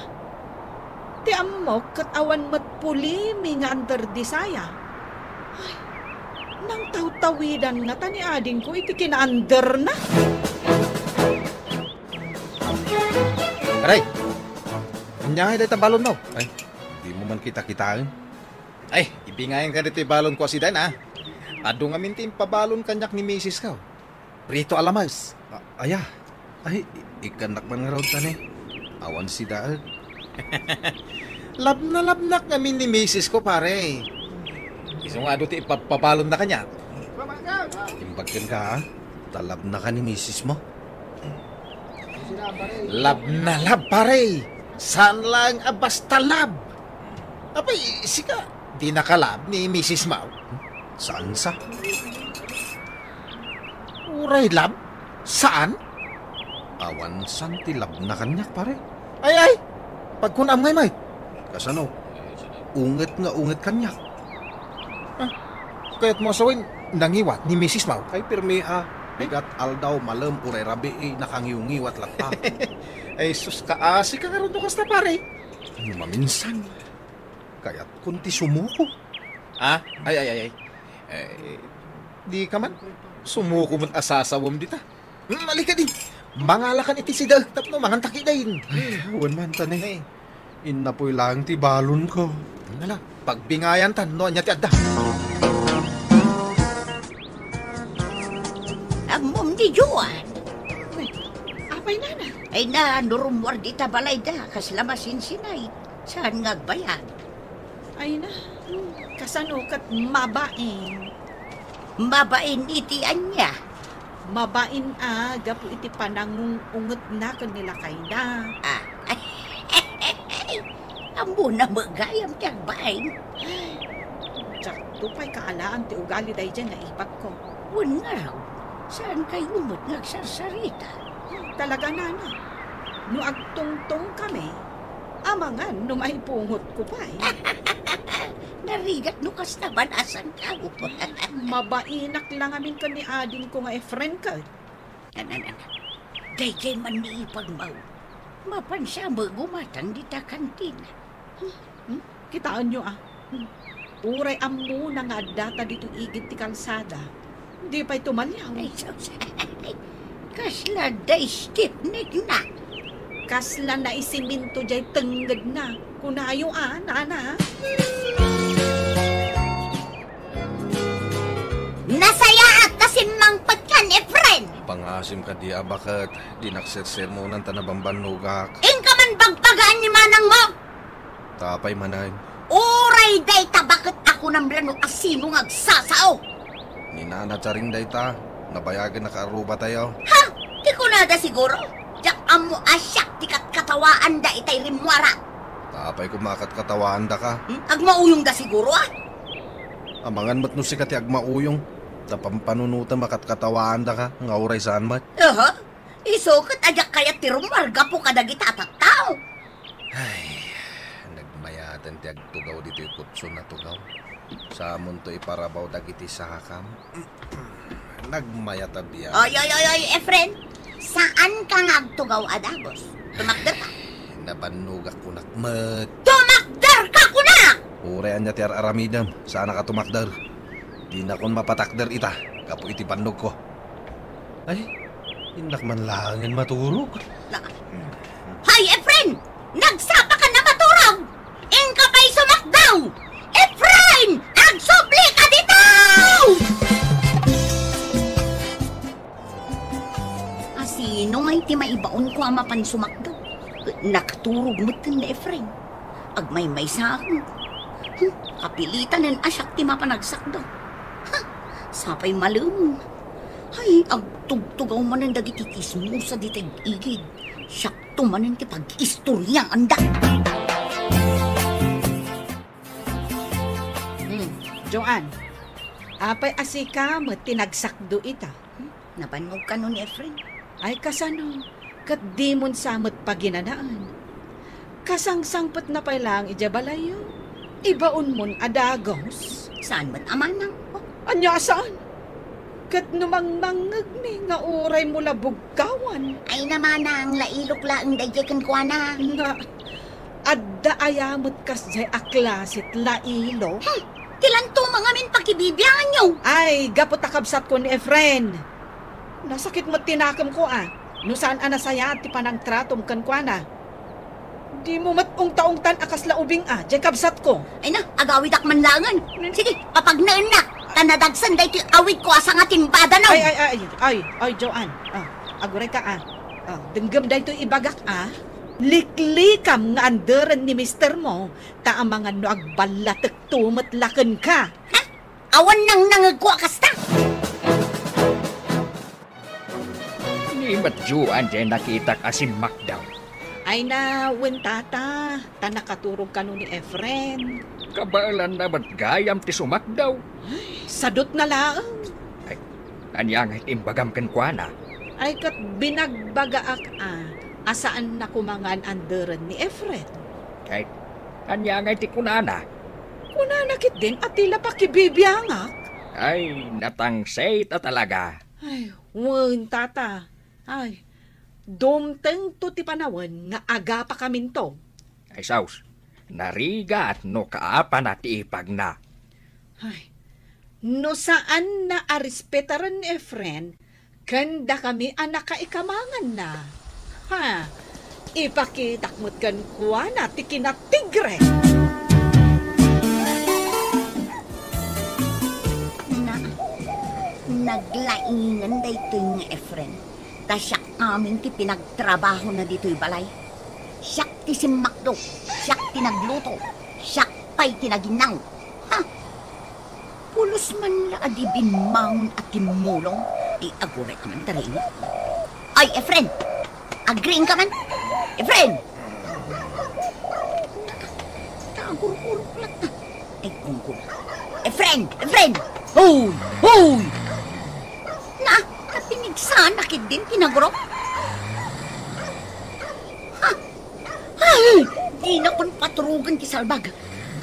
Ti ammok ket awan met pulimi nga under disaya. Ay, nangtawtawidan ngata ni adingko iti kinaanderna. Aray! Ania ngay dayta balonmo? Ay, dimo man kita-kitaen. Ay, ibingayan ka ditoy balonko a sidaen, a. Adu ngamin ti impabalon kaniak ni misisko. Prito a lames. A-, aya? Ay, i-, ikkannak man ngarud ta ni. Awan sidaen. Labnalabnak ngamin ni misisko, pare. Isu nga adu ti ipabpabalonna kaniak. Imbag kenka, a? Ta labnaka ni misismo. Labnalab, pare. Saan laeng a basta lab. Apay, sika, dinaka lab ni misismo? Saan sa? Uray lab? Saan? Awan saan ti labna kaniak, pare. Ay, ay! Pagkunam ngay, Mike. Kasano? Unget nga unget kaniak. Ah, kayatmo a sawen, nangiwat ni misismo? Ay, pirmi a. Bigat aldaw, malem, uray rabii, nakangiwngiwat latta. Ay, sus, kaasi ka ngarud no kasta, pare. No maminsan, kayatkon ti sumuko. Ah? Ay, ay, ay, ay. Eh, di ka man. Sumuko met a sasawem dita. Hmm, ali kadi. Mangalakan iti sida tapno manganta ketdin. Ay, awan man ta ni. Ay. Innapoy laeng ti balonko. Ala, pagbingayan ta no ania ti adda. Ammom ni Joan. Uy, apay, nana? Ay na, no rummuar dita balayda, kasla masinsinay. Saan nga agbayag? Ay na, hmm, kasano ket mabain? Mabain iti ania? Mabain a gapu iti panangung-ungetna ken ni lakayna. Ah. Ammona met gayam ti agbain. Diakto pay kaalaan ti ugali daydiay nga ibagko. Wen ngarud, saan kayo met nga agsarsarita? Talaga, nana. No agtungtong kami, amangan no maipungotko pay. Narigat no kasta banasan ka. Mabainak la ngamin ken ni adingko nga Efren ket. Anan, anan. Daydiay man ni ipagmaw. Mapansa met gumatang dita kantina. Hmm? Kitaenyo, a. Hmm. Uray ammona nga addata ditoy igid ti kalsada. Di pay tumaliaw. Ay, sus. Kasla da-stiffneck na. Kasla naisiminto jay tengngedna. Kunayo, a, nana. Nasayaat ta simmangpet kan, Efren! Pangasim kadi a baket, dinak sersermonan ta nabambannogak. Inka man bagbagaan ni manangmo! Apay manen? Uray dayta baket a kunam la no asino nga agsasao. Ni Nana Charing dayta, nabayagen a kaarrubatayo. Ha? Ti kunada siguro? Diak ammo a siak ti katkatawaanda itay rimmuara. Apay koma a katkatawaandaka? Hmm? Agmauyongda siguro, a? Amangan met no sika ti agmauyong. Ta pampanunotem a katkatawaandaka, nga uray saan met. Aha. Isu ket a diak kayat ti rummuar gapu kadagita a tattao. Ay, nagmayaten ti agtugaw ditoy kutson a tugaw. Samonto iparabaw dagiti sakam. Nagmayat a biag. Oy, oy, oy, oy, Efren! Saanka nga agtugaw a dagus. Tumakderka. Nabannogak kunak met. Tumakderka kunak! Uray ania ti ar-aramidem, saanaka tumakder. Dinakon mapatakder ita, gapu iti bannogko. Ay, innak man laengen maturog. Na-, Hay, Efren! Nagsapaka a maturog! Inka pay sumakdaw! Efren! Agsubli ka dito! Asino ngay ti maibaonko a mapan sumakdaw? Nakaturog met ni Efren. Agmaymaysaak. Hmm, kapilitanen a siak ti mapan agsakdaw. Ha, sapay malem. Ay, agtugtugaw manen dagiti tismosa dita igid. Siakto manen ti pag-istoryaanda. Hmm, Joan, apay a sika met ti nagsakdo ita? Hmm, nabannog kano ni Efren? Ay, kasano? Ket dimon sa met paginanaen. Kasangsangpetna pay laeng idiay balayyo. Ibaonmon a dagus. Saan met a manang? Ania a saan? Ket no mangmangngegmi nga uraymo la bugkawan. Ay, namanang, lailok laeng daydiay kenkuana. Na, adda aya met kasdiay a klaset lailok? Hmm, ti lanto mangamin pakibibianganyo. Ay, gapu ta kabsatko ni Efren. Nasakit met ti nakemko, a. No saan a nasayaat ti panangtratom kenkuana. Dimo met ungta-ungtan a kasla ubing, a, diay kabsatko. Ay na, agawidak man laengen. Sige, papagnaennak, ta nadagsen daytoy awidko a sangatimbada, no? Ay, ay, ay, ay, ay, Joan. Ah, agurayka, a. Ah, denggem daytoy ibagak, a. Liklikam nga anderen ni mistermo, ta amangan no agballatekto met la kenka. Ha? Awan nangnangegko a kasta. Ni met Joan diay nakitak a simmakdaw. Ay na, wen, tata, ta nakaturog kano ni Efren. Kabaelanna met gayam ti sumakdaw. Ay, sadutna laeng. Ay, ania ngay ti imbagam kenkuana? Ay, ket binagbagaak a, a saanna koma nga an-anderen ni Efren. Ay, ania ngay ti kunana? Kunana ketdin a ti la pakibibiangak. Ay, natangsit a talaga. Ay, wen, tata. Ay, dumtengto ti panawen nga agapakaminto. Ay, sus, narigat no kaapana ti ipagna. Ay, no saanna a respetaren ni Efren, ken dakami a nakaikamanganna. Ha, ipakitak met kenkuana ti kinatigre. Na, naglaingen daytoy nga Efren. Ta siak amin ti pinagtrabahona ditoy balay. Siak ti simmakdo, siak ti nagluto, siak pay ti naginnaw. Ha? Pulos man la a di bimmangon a timmulong, ti aguray a man taray. Ay, Efren! Agriingka man? Efren! Nagurgurok latta. Ay, gunggong. Efren! Efren! Hoy! Hoy! Na, napinigsanak idin ti nagurok? Ha? Ay! Dinakon paturogen ti salbag.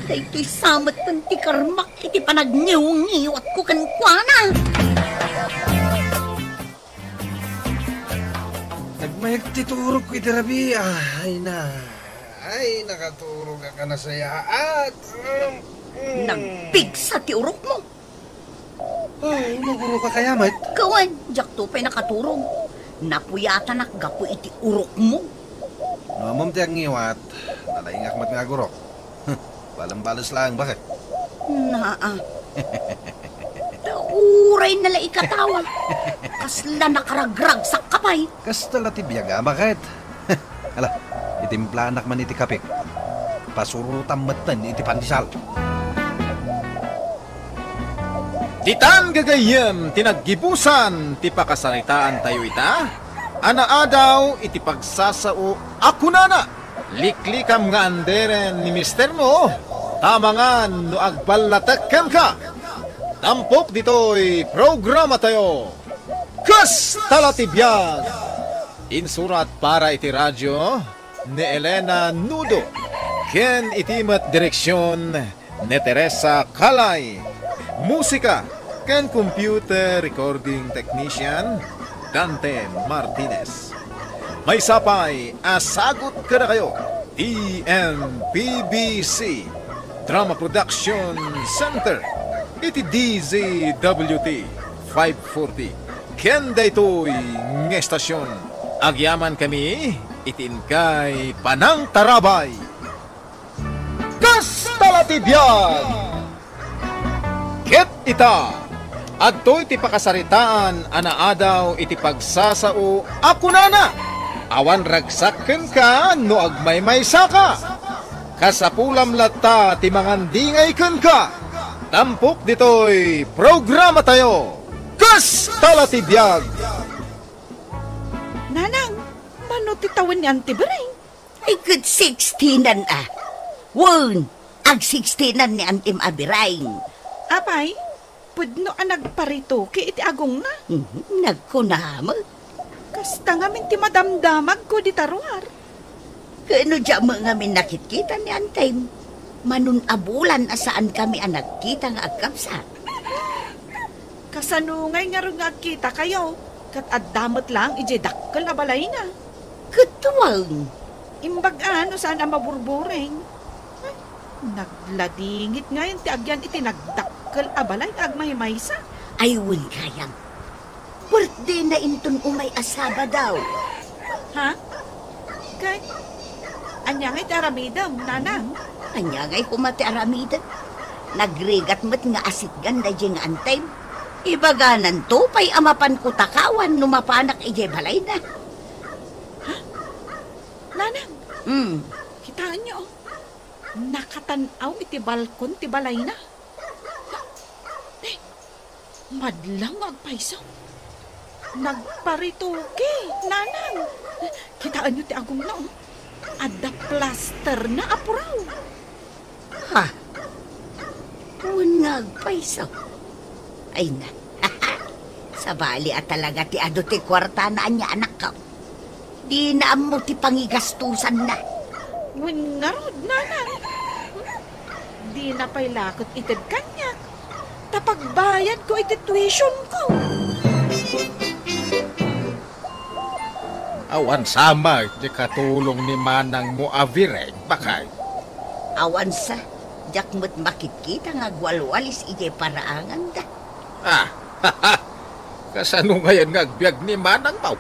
Daytoy sa met ti karmak iti panagngiwngiwatko kenkuana. Nagmayag ti turogko iti rabii. Ay na. Ay, nakaturogak a nasayaat. Mm, mm. Nagpigsa ti urokmo. Ay, naguroka kaya met? Kawan, diakto pay nakaturog. Napuyatanak gapu iti urokmo. No ammom ti agngiwat, nalaingak met nga agurok. Balembales laeng, baket. Naa. Ta uray na la ikatawa. Kasla nakaragragsak ka pay. Kasta la ti biag a, baket. Ala, itimplaan man iti kapik. Pasurutam metten iti pandesal. Ditan gagayyem ti naggibusan ti pakasaritaantayo ita, a naadaw iti pagsasao a kunana, "Liklikam nga anderen ni mistermo, ta amangan no agballatek kenka." Tampok ditoy programatayo, Kasta la ti biag! Insurat para iti radio ni Elena Nudo ken iti met direksion ni Teresa Calay. Musika ken computer recording technician, Dante Martinez. Maysa pay a sagut kadakayo ti M P B C Drama Production Center iti D Z W T five forty. Ken daytoy nga estasion, agyamankami iti inkay panangtarabay. Kasta la ti biag! Ket ita, adtoy ti pakasaritaan a naadaw iti pagsasao a kunana, "Awan ragsak kenka no agmaymaysaka." Kasapulam latta ti mangandingay kenka. Tampok ditoy programatayo, Kasta la ti biag! Nanang, mano ti tawen ni Auntie Bering? Ay, ket sixteenan a. Wen, ag-sixteenan ni Antim a Bering. Apay, pudno a nagparetoke iti agongna? Mhm, nagkuna met. Kasta ngamin ti madamdamagko dita ruar. Ket no diak met ngamin nakitkita ni Antim, mano a bulan a saankami a nagkita nga agkabsat. Kasano ngay ngarud nga agkitakayo? Ket adda met laeng idiay dakkel a balayna. Ket wen. Imbag-a no saan a maburbureng. Ay, nagladingit ngayen ti agyan iti nagdakkel a balay nga agmaymaysa. Ay, wen gayam. Birthdayna inton umay a Sabado. Ha? Kay, ania ngay ti aramidem, nanang? Ania ngay koma ti aramidem? Nagrigat met nga asitgan daydiay nga Antim. Ibagananto pay a mapanko takawan no mapanak idiay balayna. Ha? Nanang? Hmm. Kitaenyo, oh. Nakatan-aw iti balkon ti balayna. Te, madlaw nga agpayso. Nagparetoke, nanang. Kitaenyo ti agongna, oh. Adda plasterna a puraw. Ha? Wen nga agpayso. Ay na. Sabali a talaga ti adu ti kuartana, ania, anakko. Dina ammo ti pangigastosanna. Wen ngarud, nanang. Dina pay la ket ited kaniak. Ta pagbayadko iti tuitionko. Awan sa met ti katulong ni manangmo a Vireng, baket? Awan sa, diak met makitkita nga agwalwalis idiay paraanganda. Ah, kasano ngayen nga agbiag ni manangmo?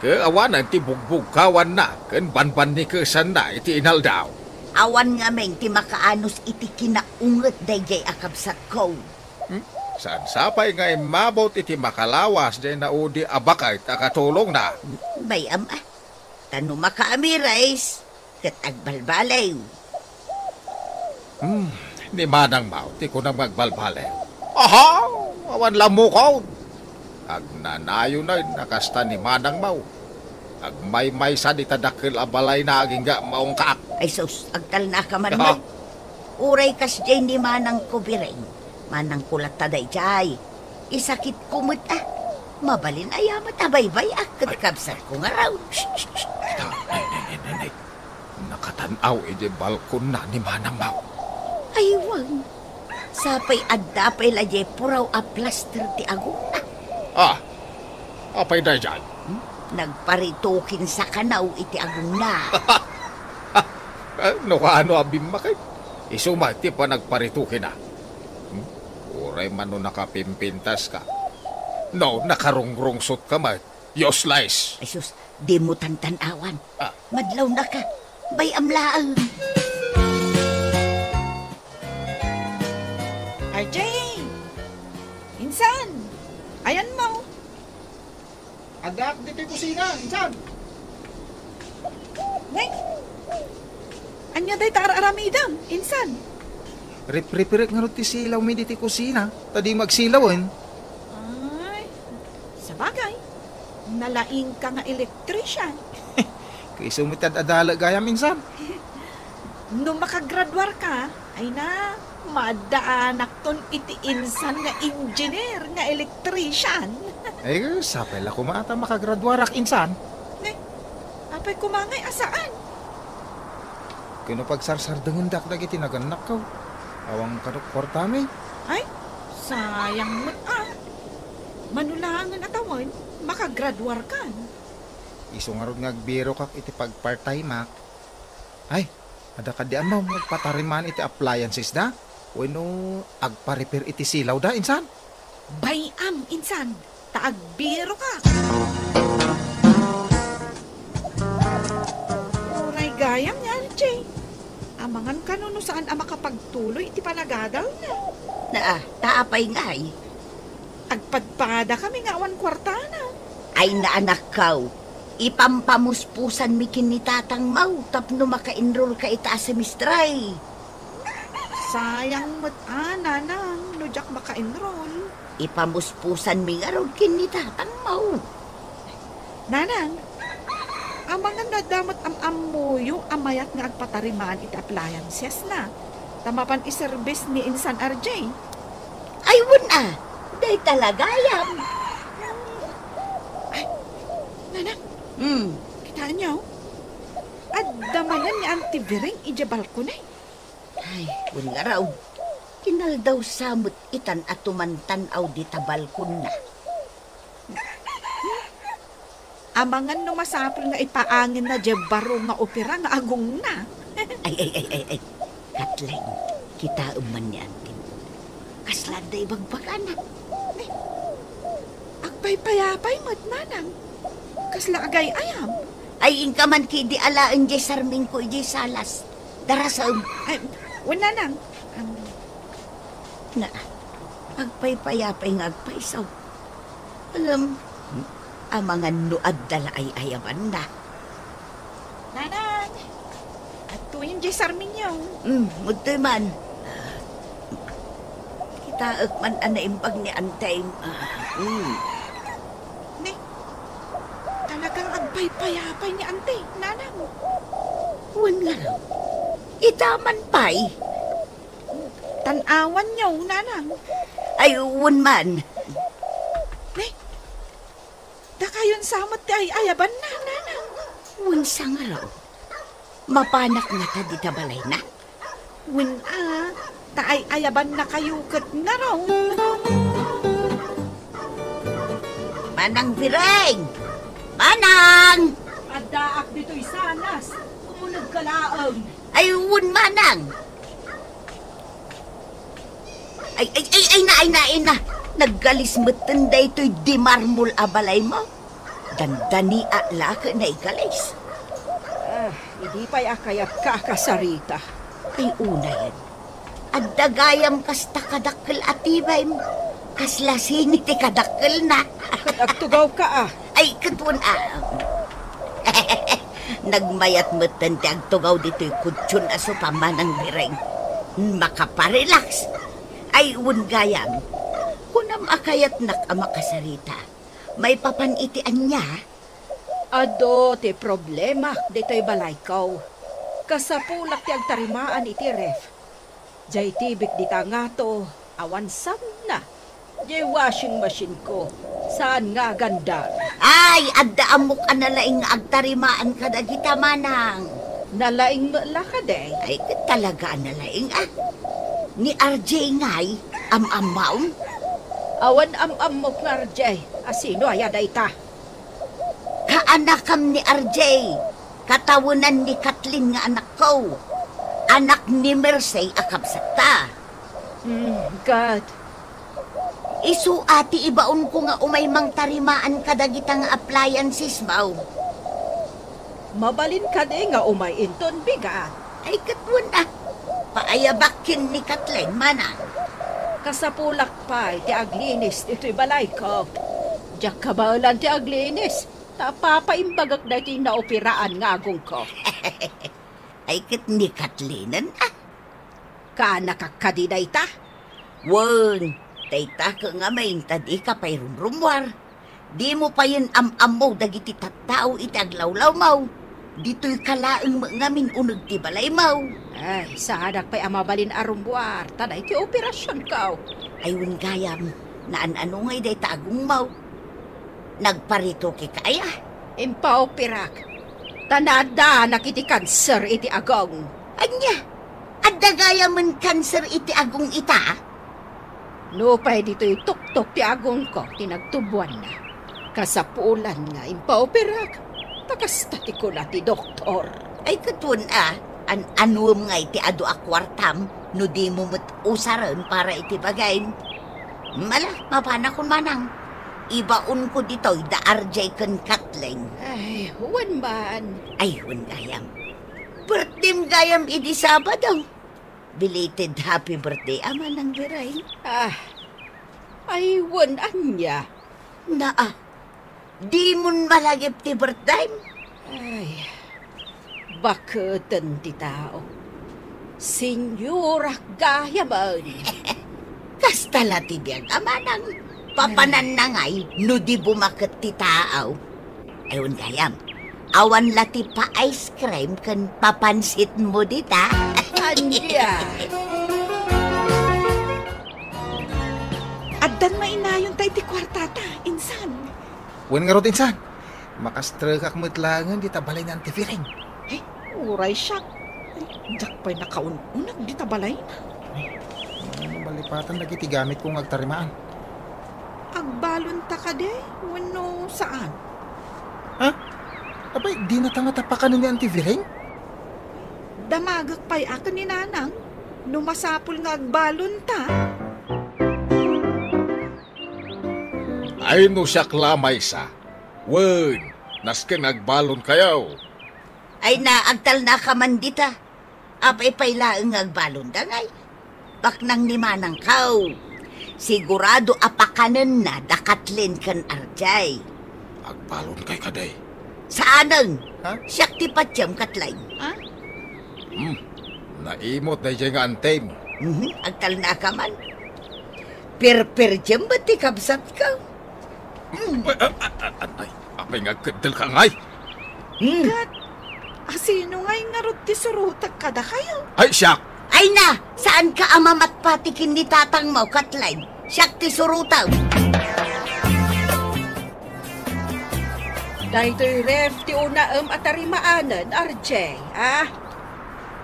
Ket awanen ti bugbugkawanna ken banbannikesanna iti inaldaw. Awan ngamin ti makaanus iti kinaunget daydiay a kabsatko. Hmm? Saan sa pay nga immabut iti makalawas diay naudi a baket a katulongna? Bay-am a. Ta no makaamires, ket agbalbaliw. Hmm, ni manangmo ti kunam nga agbalbaliw. Aha! Awan la mukod. Agnanayon a kasta ni manangmo. Agmaymaysa dita dakkel a balayna agingga maungkaak. Ay sus, agtalnaka man. Aha. Met. Uray kasdiay ni manangko, Bireng. Manangko latta daydiay. Isakitko met a. Mabalin aya met a baybay-ak ket kabsatko ngarud. Shh, shh, shh. Kita, nay, nay, nay, nay, nay. Nakatan-aw idiay balkonna ni manangmo. Ay, wen. Sapay adda pay la diay puraw a plaster ti agongna. Ah, apay daydiay? Hmm? Nagparetoken sa kanaw iti agongna. Eh, no kaano a bimmakay? Isu met ti panagparetokena. Hmm? Uray man no nakapimpintaska. No, nakarungrungsotka met. Useless! Ay sus, dimo tantan-awan. Ah. Madlawnaka. Bay-am laeng. R J! Insan! Ayanmo! Addaak ditoy kusina, insan! Nay! Ania dayta ar-aramidem, insan? Ripripirek ngarud ti silawmi ditoy kusina, ta di magsilawen. Ay, sabagay, nalaingka nga electrician. Kaiso met ti ad-adalek gayam, insan. No makagraduarka, ay na, maaddaanakton iti insan nga engineer nga electrician. Ay, sapay la koma ta makagraduarak, insan. Ne, apay koma ngay a saan? Ken no pagsarsardengendak dagiti nagannakko, awan kano kuartami. Ay, sayang met a. Mano laengen a tawen, makagraduarkan. Isu ngarud nga agbirokak iti pagpartimak. Ay, adda kadi annom agpatarimaan iti appliancesda? Wenno agpa-repair iti silawda, insan? Bay-am, insan, ta agbiroka. Uray gayam ni R J. Amangan kano no saan a makapagtuloy iti panagadalna. Naa, ta apay ngay? Agpadpadakami nga awan kuartana. Ay na, anakko, ipampamuspusanmi ken ni tatangmo tapno maka-enrollka ita a semestre. Sayang met a, nanang, no diak maka-enroll. Ipamuspusanmi ngarud ken ni tatangmo. Nanang, amangan no adda met am-ammoyo a mayat nga agpatarimaan iti appliancesna, ta mapan iservis ni insan R J. Ay, wen a, dayta la gayam. Ay, nanang, Hmm. Kitaenyo? Adda manen ni Auntie Vireng idiay balkon, eh. Ay, wen ngarud, kinaldaw sa met itan a tumantan-aw dita balkonna. Amangan no masapul nga ipaangenna diay baro nga opera nga agongna. Ay, ay, ay, ay, ay. Kathleen, kitaem man ni Auntie. Kasla adda ibagbagana. Agpaypayapay met, nanang. Kasla agay-ayam. Ay, inka man kidi alaen diay sarmingko idiay salas. Darasem. Ay, wen, nanang. Am, Na, agpaypayapay nga agpayso. Ngem, amangan no adda la ay-ayabanna. Nanang! Adtoyen diay sarmingyo. Hmm, adtoy man. Kitaek man a naimbag ni Antem. Ah, hmm. Ne, talagang agpaypayapay ni Ante, nanang. Wen ngarud, ita man pay. Tan-awanyo, nanang. Ay, wen man. Ne, dakayon sa met ti ay-ayabanna, nanang. Wen sa ngarud. Mapanak ngata dita balayna? Wen a, ta ay-ayabannakayo ket ngarud. Manang Bireng! Manang! Addaak ditoy salas. Umunegka laeng. Ay, wen, manang. Ay, ay, ay, ay na, ay na, ay na. Naggalis metten daytoy dimarmol a balaymo. Dandaniak la ket naikalis. Ah, idi pay a kayatka a kasarita. Ay, unayen. Adda gayam kasta kadakkel a tibem. Kasla sini ti kadakkelna? Ket agtugawka a. Ay, ket wen a. Nagmayat metten ti agtugaw ditoy kutson a sopa, Manang Bireng. Makaparelax. Ay, wen gayam. Kunam a kayatnak a makasarita. Maipapan iti ania? Adu ti problemak ditoy balayko. Kasapulak ti agtarimaan iti ref. Diay tibek dita ngato, awan sabna. Diay washing machine ko, saan nga agandar. Ay, adda ammok a nalaing nga agtarimaan kadagita, manang. Nalaing met la kadi? Ay, ket talaga a nalaing, ah. Ni R J ngay, am-ammom? Awan am-ammok nga R J. A sino aya dayta? Kaanakam ni R J, katawenan ni Kathleen nga anakko. Anak ni Mercy a kabsatta. Hmm, God. Isu a ti ibaonko nga umay mangtarimaan kadagita nga appliances, baw. Mabalin kadi nga umay inton bigat? Ay, ket wen a. Paayabak ken ni Kathleen, manang. Kasapulak pay ti aglinis ditoy balayko. Diak kabaelan ti aglinis, ta papaimbagek daytoy naoperaan nga agongko. Ay, ket ni Kathleen, ah. Kaanakak kadi dayta? Wen, dayta ket ngamin ta dika pay rumrummuar. Dimo payen am-ammo dagiti tattao iti aglawlawmaw. Ditoyka laeng met ngamin uneg ti balaymaw. Ay, saanak pay a mabalin a rummuar, ta daytoy operasionko. Ay, wen gayam, naan-ano ngay dayta agongmaw? Nagparitokeka aya? Impaoperak. Ta naaddaanak iti kanser iti agong. Ania? Adda gayamen kanser iti agong ita? Nupay ditoy tuktok ti agongko ti nagtuboanna, kasapulan nga impaoperak. Ta kasta ti kuna ti doktor. Ay, ket wen a, an-anuem ngay ti adu a kuartam no dimo met usaren para iti bagim? Ala, mapanakon manang. Ibaonko ditoy da R J ken Kathleen. Ay, wen man. Ay, wen gayam. Birthdayem gayam idi Sabado. Belated happy birthday, a Manang Biring. Ah, ay, wen ania? Naa, dimon malagip ti birthdayem? Ay, baketen ti tao. Senyorak gayamen. Kasta la ti biag a manang. Papananna ngay no di bumaket ti tao. Ay, wen gayam, awan la ti pa-ice cream ken papansitmo dita. Ania? Addan mainayon ta iti kuartata, insan. Wen ngarud, insan. Makastrekak met laengen dita balay ni Auntie Firing. Ay, uray siak. Ay, diak pay nakaun-uneg dita balayna. Ay, malipatan dagiti gamitko nga agtarimaan. Agbalonta kadi wenno saan? Ha? Apay, dinata ngata pakanen ni Auntie Firing? Damagek pay a ken ni Nanang no masapul nga agbalonta. Ay, no siak la maysa, wen, nasken nga agbalonkayo. Ay na, agtalnaka man dita. Apay pay laeng nga agbalonda ngay? Baknang ni manangko. Sigurado a pakanenna da Kathleen ken R J. Agbalonkayo kadi? Saanen. Ha? Siak ti patiem, Kathleen. Ha? Hmm. Naimot daydiay nga antim. Mhm, agtalnaka man. Pirpirdiem met ti kabsatko. Hmm. Ay, ay, ay, ay, ay, apay nga agkeddelka ngay? Hmm. Ket, asino ngay ngarud ti surotek kadakayo? Ay, siak! Ay na, saanka a mamatpati ken ni tatangmo, Kathleen? Siak ti surotem. Daytoy ref ti unaem a tarimaanen, R J, a?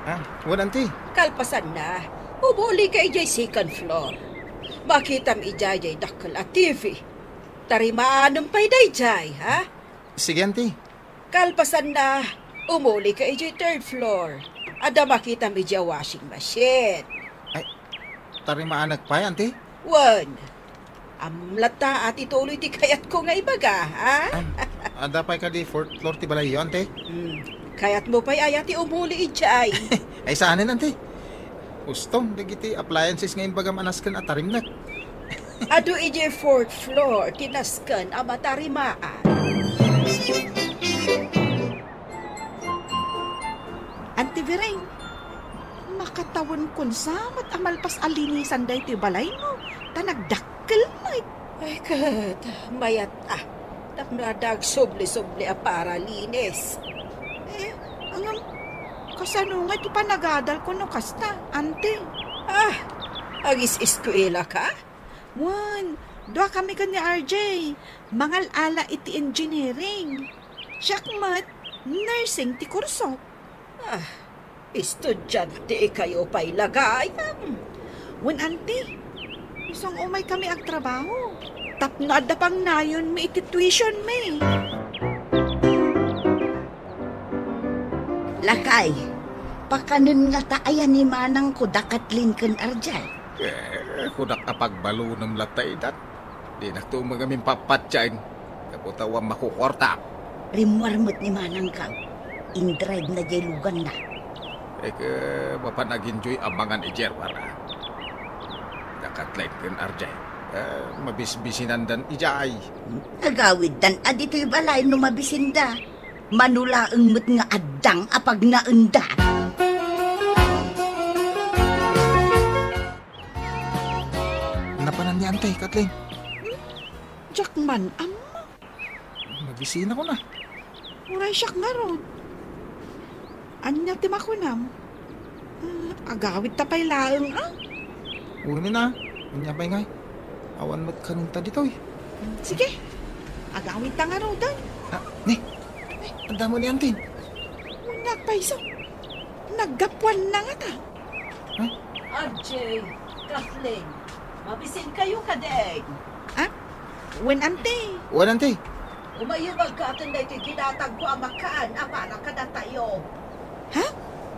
Ah, wen, Auntie. Kalpasanna, umulika idiay second floor. Makitam idiay dakkel a T V. Tarimaanem pay daydiay, ha? Sige, Auntie. Kalpasanna, umulika idiay third floor. Adda makitam idiay washing machine. Ay, tarimaanek pay, Auntie? Wen. Ammom latta a ti tuloy ti kayatko nga ibaga, ha? Am, adda pay kadi fourth floor ti balayyo, Auntie? Hmm. Kayatmo pay aya ti umuli idiay? Ay, saanen, Auntie. Ustom dagiti appliances nga imbagam a nasken a tarimnek. Adu idiay fourth floor ti nasken a matarimaan. Auntie Vireng, makatawenkon sa met a malpas a linisan daytoy balaymo, ta nagdakkel met. Ay, ket, mayat a, tapno adda agsubli-subli a paralinis. Eh, ngem, kasano ngay ti panagadalko no kasta, Auntie? Ah, agis-eskuelaka? Wen, duakami ken ni R J, mangal-ala iti engineering. Siak met, nursing ti kurso. Ah, estudiantekayo pay la gayam. Wen, Auntie, isu nga umaykami agtrabaho tapno adda pangnayonmi iti tuitionmi. Lakay, pakanen ngata aya ni manangko da Kathleen ken R J? Eh, kunak a pagbalunem latta idan. Dinakto met ngamin pappatien. Gapu ta awan makukuarta. Rimmuar met ni manangko. Indrive na jay luganna. Eh, ke, mapan aginjoy a mangan idiay ruar, a. Da Kathleen ken R J. Eh, mabisbisinandan idiay. Agawiddan a ditoy balay no mabisinda. Mano laeng met nga addang a pagnaenda. Ni Antay, Kathleen. Diak man ammo. Mabisinakon a. Uray siak ngarud. Ania ti makunam? Ah, agawidta pay laeng, a? Wen a. Ania pay ngay? Awan met kanenta ditoy. Sige. Agawidta ngaruden. Ah, ni. Ni, adda met ni Antin. Ania pay isu? Naggapuanna ngata. Ay. R J, Kathleen, mabisinkayo kadi? Ah? Wen, Ante. Wen, Ante. Umayo nga agkaten daytoy ginatagko a makan a para kadatayo. Ha?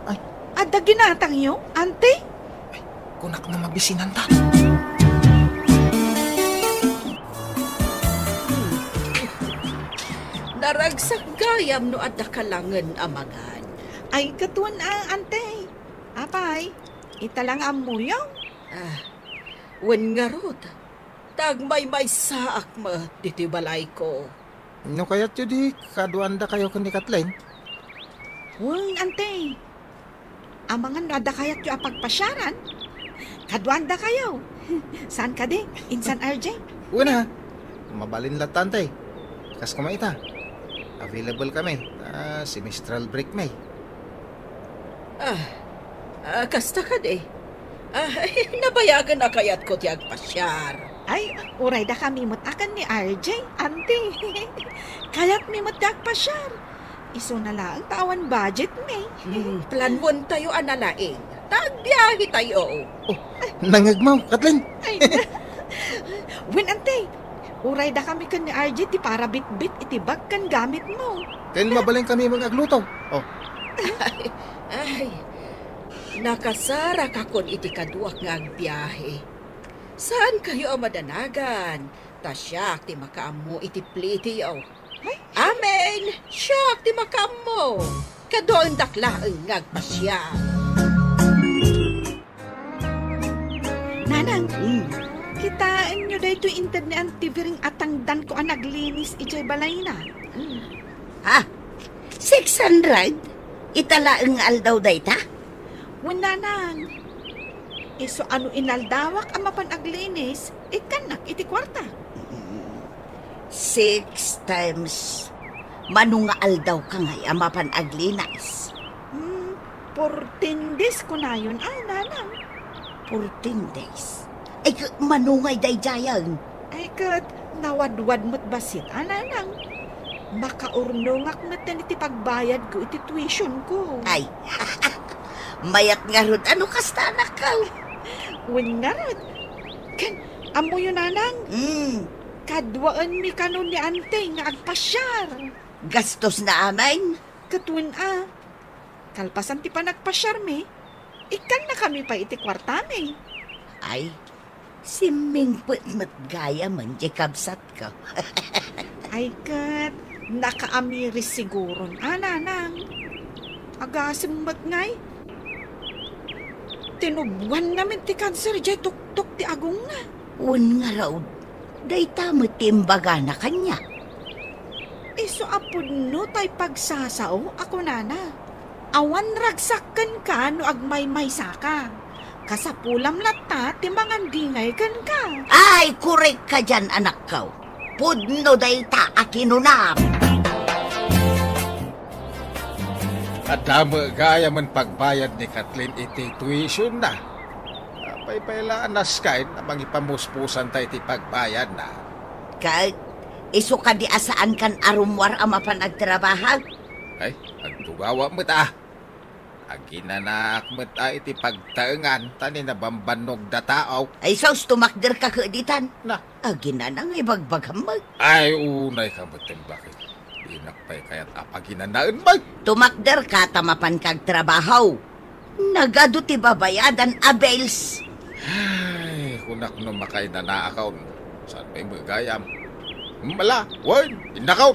Ay. Adda ginatangyo, Ante? Ay, kunak no mabisinanta. Naragsak gayam no adda ka laengen a mangan. Ay, ket wen a, Ante. Apay, ita la nga ammoyo? Ah, wen ngarud, ta agmaymaysaak met ditoy balayko. No kayatyo di, kaduaandakayo ken ni Kathleen? Wen, Ante. Amangan no adda kayatyo a pagpasiaran, kaduaandakayo. Saan kadi, Insan R J? Wen a. Mabalin latta, Ante. Kas koma ita. Available kami. Ah, semestral break mi. Ah, ah, kasta kadi. Ah, nabayagen a kayatko ti agpasiar. Ay, uray dakami met a ken ni R J, Ante. Kayatmi met ti agpasiar. Isuna laeng ta awan budget mi. Hmm, planwentayo a nalaing. Ta agbiahetayo. Oh, nangngegmo, Kathleen. Ay, wen, Ante. Uray dakami ken ni R J ti para bitbit iti bag ken gamitmo. Ken mabalinkami met nga agluto. Oh. Ay, ay. Nakasarakakon iti kaduak nga agbiahe. Saankayo a madanagan, ta siak ti makaammo iti plitiyo. Ay. Amen! Siak ti makaammo. Kaduaendak laeng nga agpasiar. Nanang, hmm, kitaenyo daytoy inted ni Auntie Vering a tangdanko a naglinis idiay balayna? Hmm. Ha? Six hundred? Ita laeng nga aldaw dayta? Wen, Nanang. Isu a no inaldawak a mapan aglinis, ikkannak iti kuarta. Six times. Mano nga aldaw ka ngay a mapan aglinis? Hmm, fourteen days kunayon, a, Nanang. Fourteen days? Ay, k-, mano ngay daydiayen? Ay, ket nawadwad met bassit, a, Nanang. Makaurnongak met iti pagbayadko iti tuitionko. Ay, mayat ngarud a no kasta, anakko. Wen ngarud. Ken, ammoyo, Nanang? Hmm. Kaduaenmi kano ni Auntie nga agpasiar. Gastosna amin? Ket wen a. Kalpasan ti panagpasiarmi, ikkannakami pay iti kuartami. Ay, simmingpet met gayamen diay kabsatko. Ay ket, nakaamiris siguron, a, Nanang. Agasem met ngay. Tinubuanna met ti kanser diay tuktok ti agongna. Wen ngarud, dayta met ti imbagana kaniak. Isu a pudno tay pagsasao a kunana, awan ragsak kenka no agmaymaysaka. Kasapulam latta ti mangandingay kenka. Ay, korek ka dian, anakko. Pudno dayta a kinunam. Adda met gayamen pagbayad ni Kathleen iti tuitionna. Apay pay la a naskay a mangipamuspusan ta iti pagbayadna? Ket isu kadi a saankan a rummuar a mapan agtrabaho? Ay, agtugawa met a. Aginanaak met a iti pagtaengan ta ni nabambannog da tao. Ay, sus, tumakderka ket ditan. Na. Aginana nga ibagbagam met. Ay, unay ka met, Tembak. Dinak pay kayat a paginanaen met. Tumakderka ta mapanka agtrabaho. Nagadu ti babayadan a bills. Ay, kunak no makainanaakon. Saan pay met gayam? Mala, wen, innakon.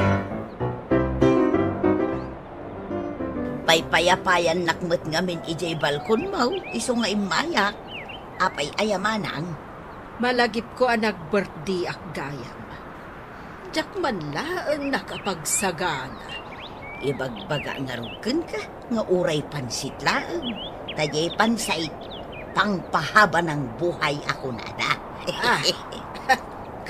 Paypayapayannak met ngamin idiay balkonmo, isu nga immayak. Apay aya manang? Malagipko a nag-birthdayak gayam. Diak man laeng nakapagsagana. Ibagbaga ngarud kenka nga uray pansit laeng. Ta diay pansit, pangpahaba ng buhay a kunada. Ah,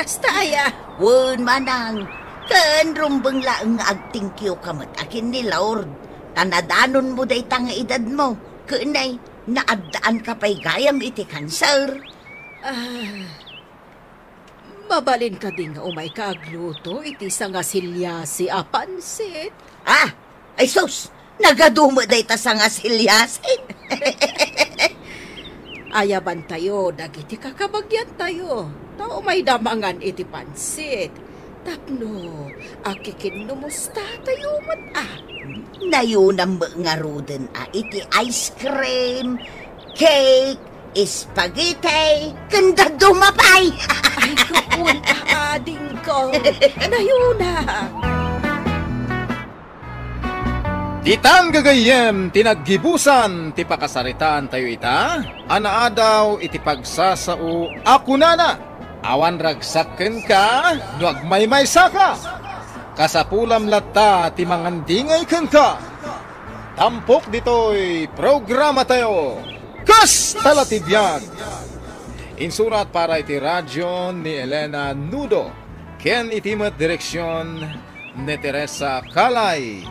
Basta aya. Wen, manang, ken rumbeng laeng nga agtingkioka met a ken ni Lord, ta nadanonmo dayta nga edadmo, ken ay, naaddaanka pay gayam iti kanser. Ah, mabalin kadi nga umayka agluto iti sangasiliasi a pansit? Ah, ay sus, nagadu met dayta sangasiliasi. Ayabantayo dagiti kakabagiantayo, ta umayda mangan iti pansit. Tapno, akikinnumosta tayo met, ah. Nayunam met ngaruden, ah, iti ice cream, cake, spaghetti, ken dadduma pay. Ay, kuon, ah, adingko. Nayuna. Ditan gagayyem ti naggibusan ti pakasaritaantayo ita, a naadaw iti pagsasao a kunana, awan ragsak kenka no agmaymaysaka. Kasapulam latta ti mangandingay kenka. Tampok ditoy programatayo, Kasta la ti biag. Insurat para iti radio ni Elena Nudo, ken iti met direksion ni Teresa Calay.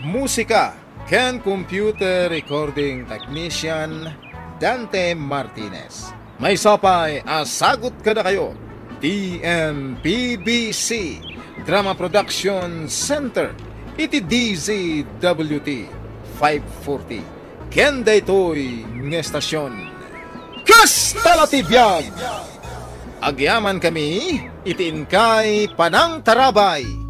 Musika ken computer recording technician, Dante Martinez. Maysa pay a sagut kadakayo, T M P B C Drama Production Center, iti D Z W T five forty. Ken daytoy nga estasion, Kasta la ti biag! Agyamankami iti inkay panangtarabay.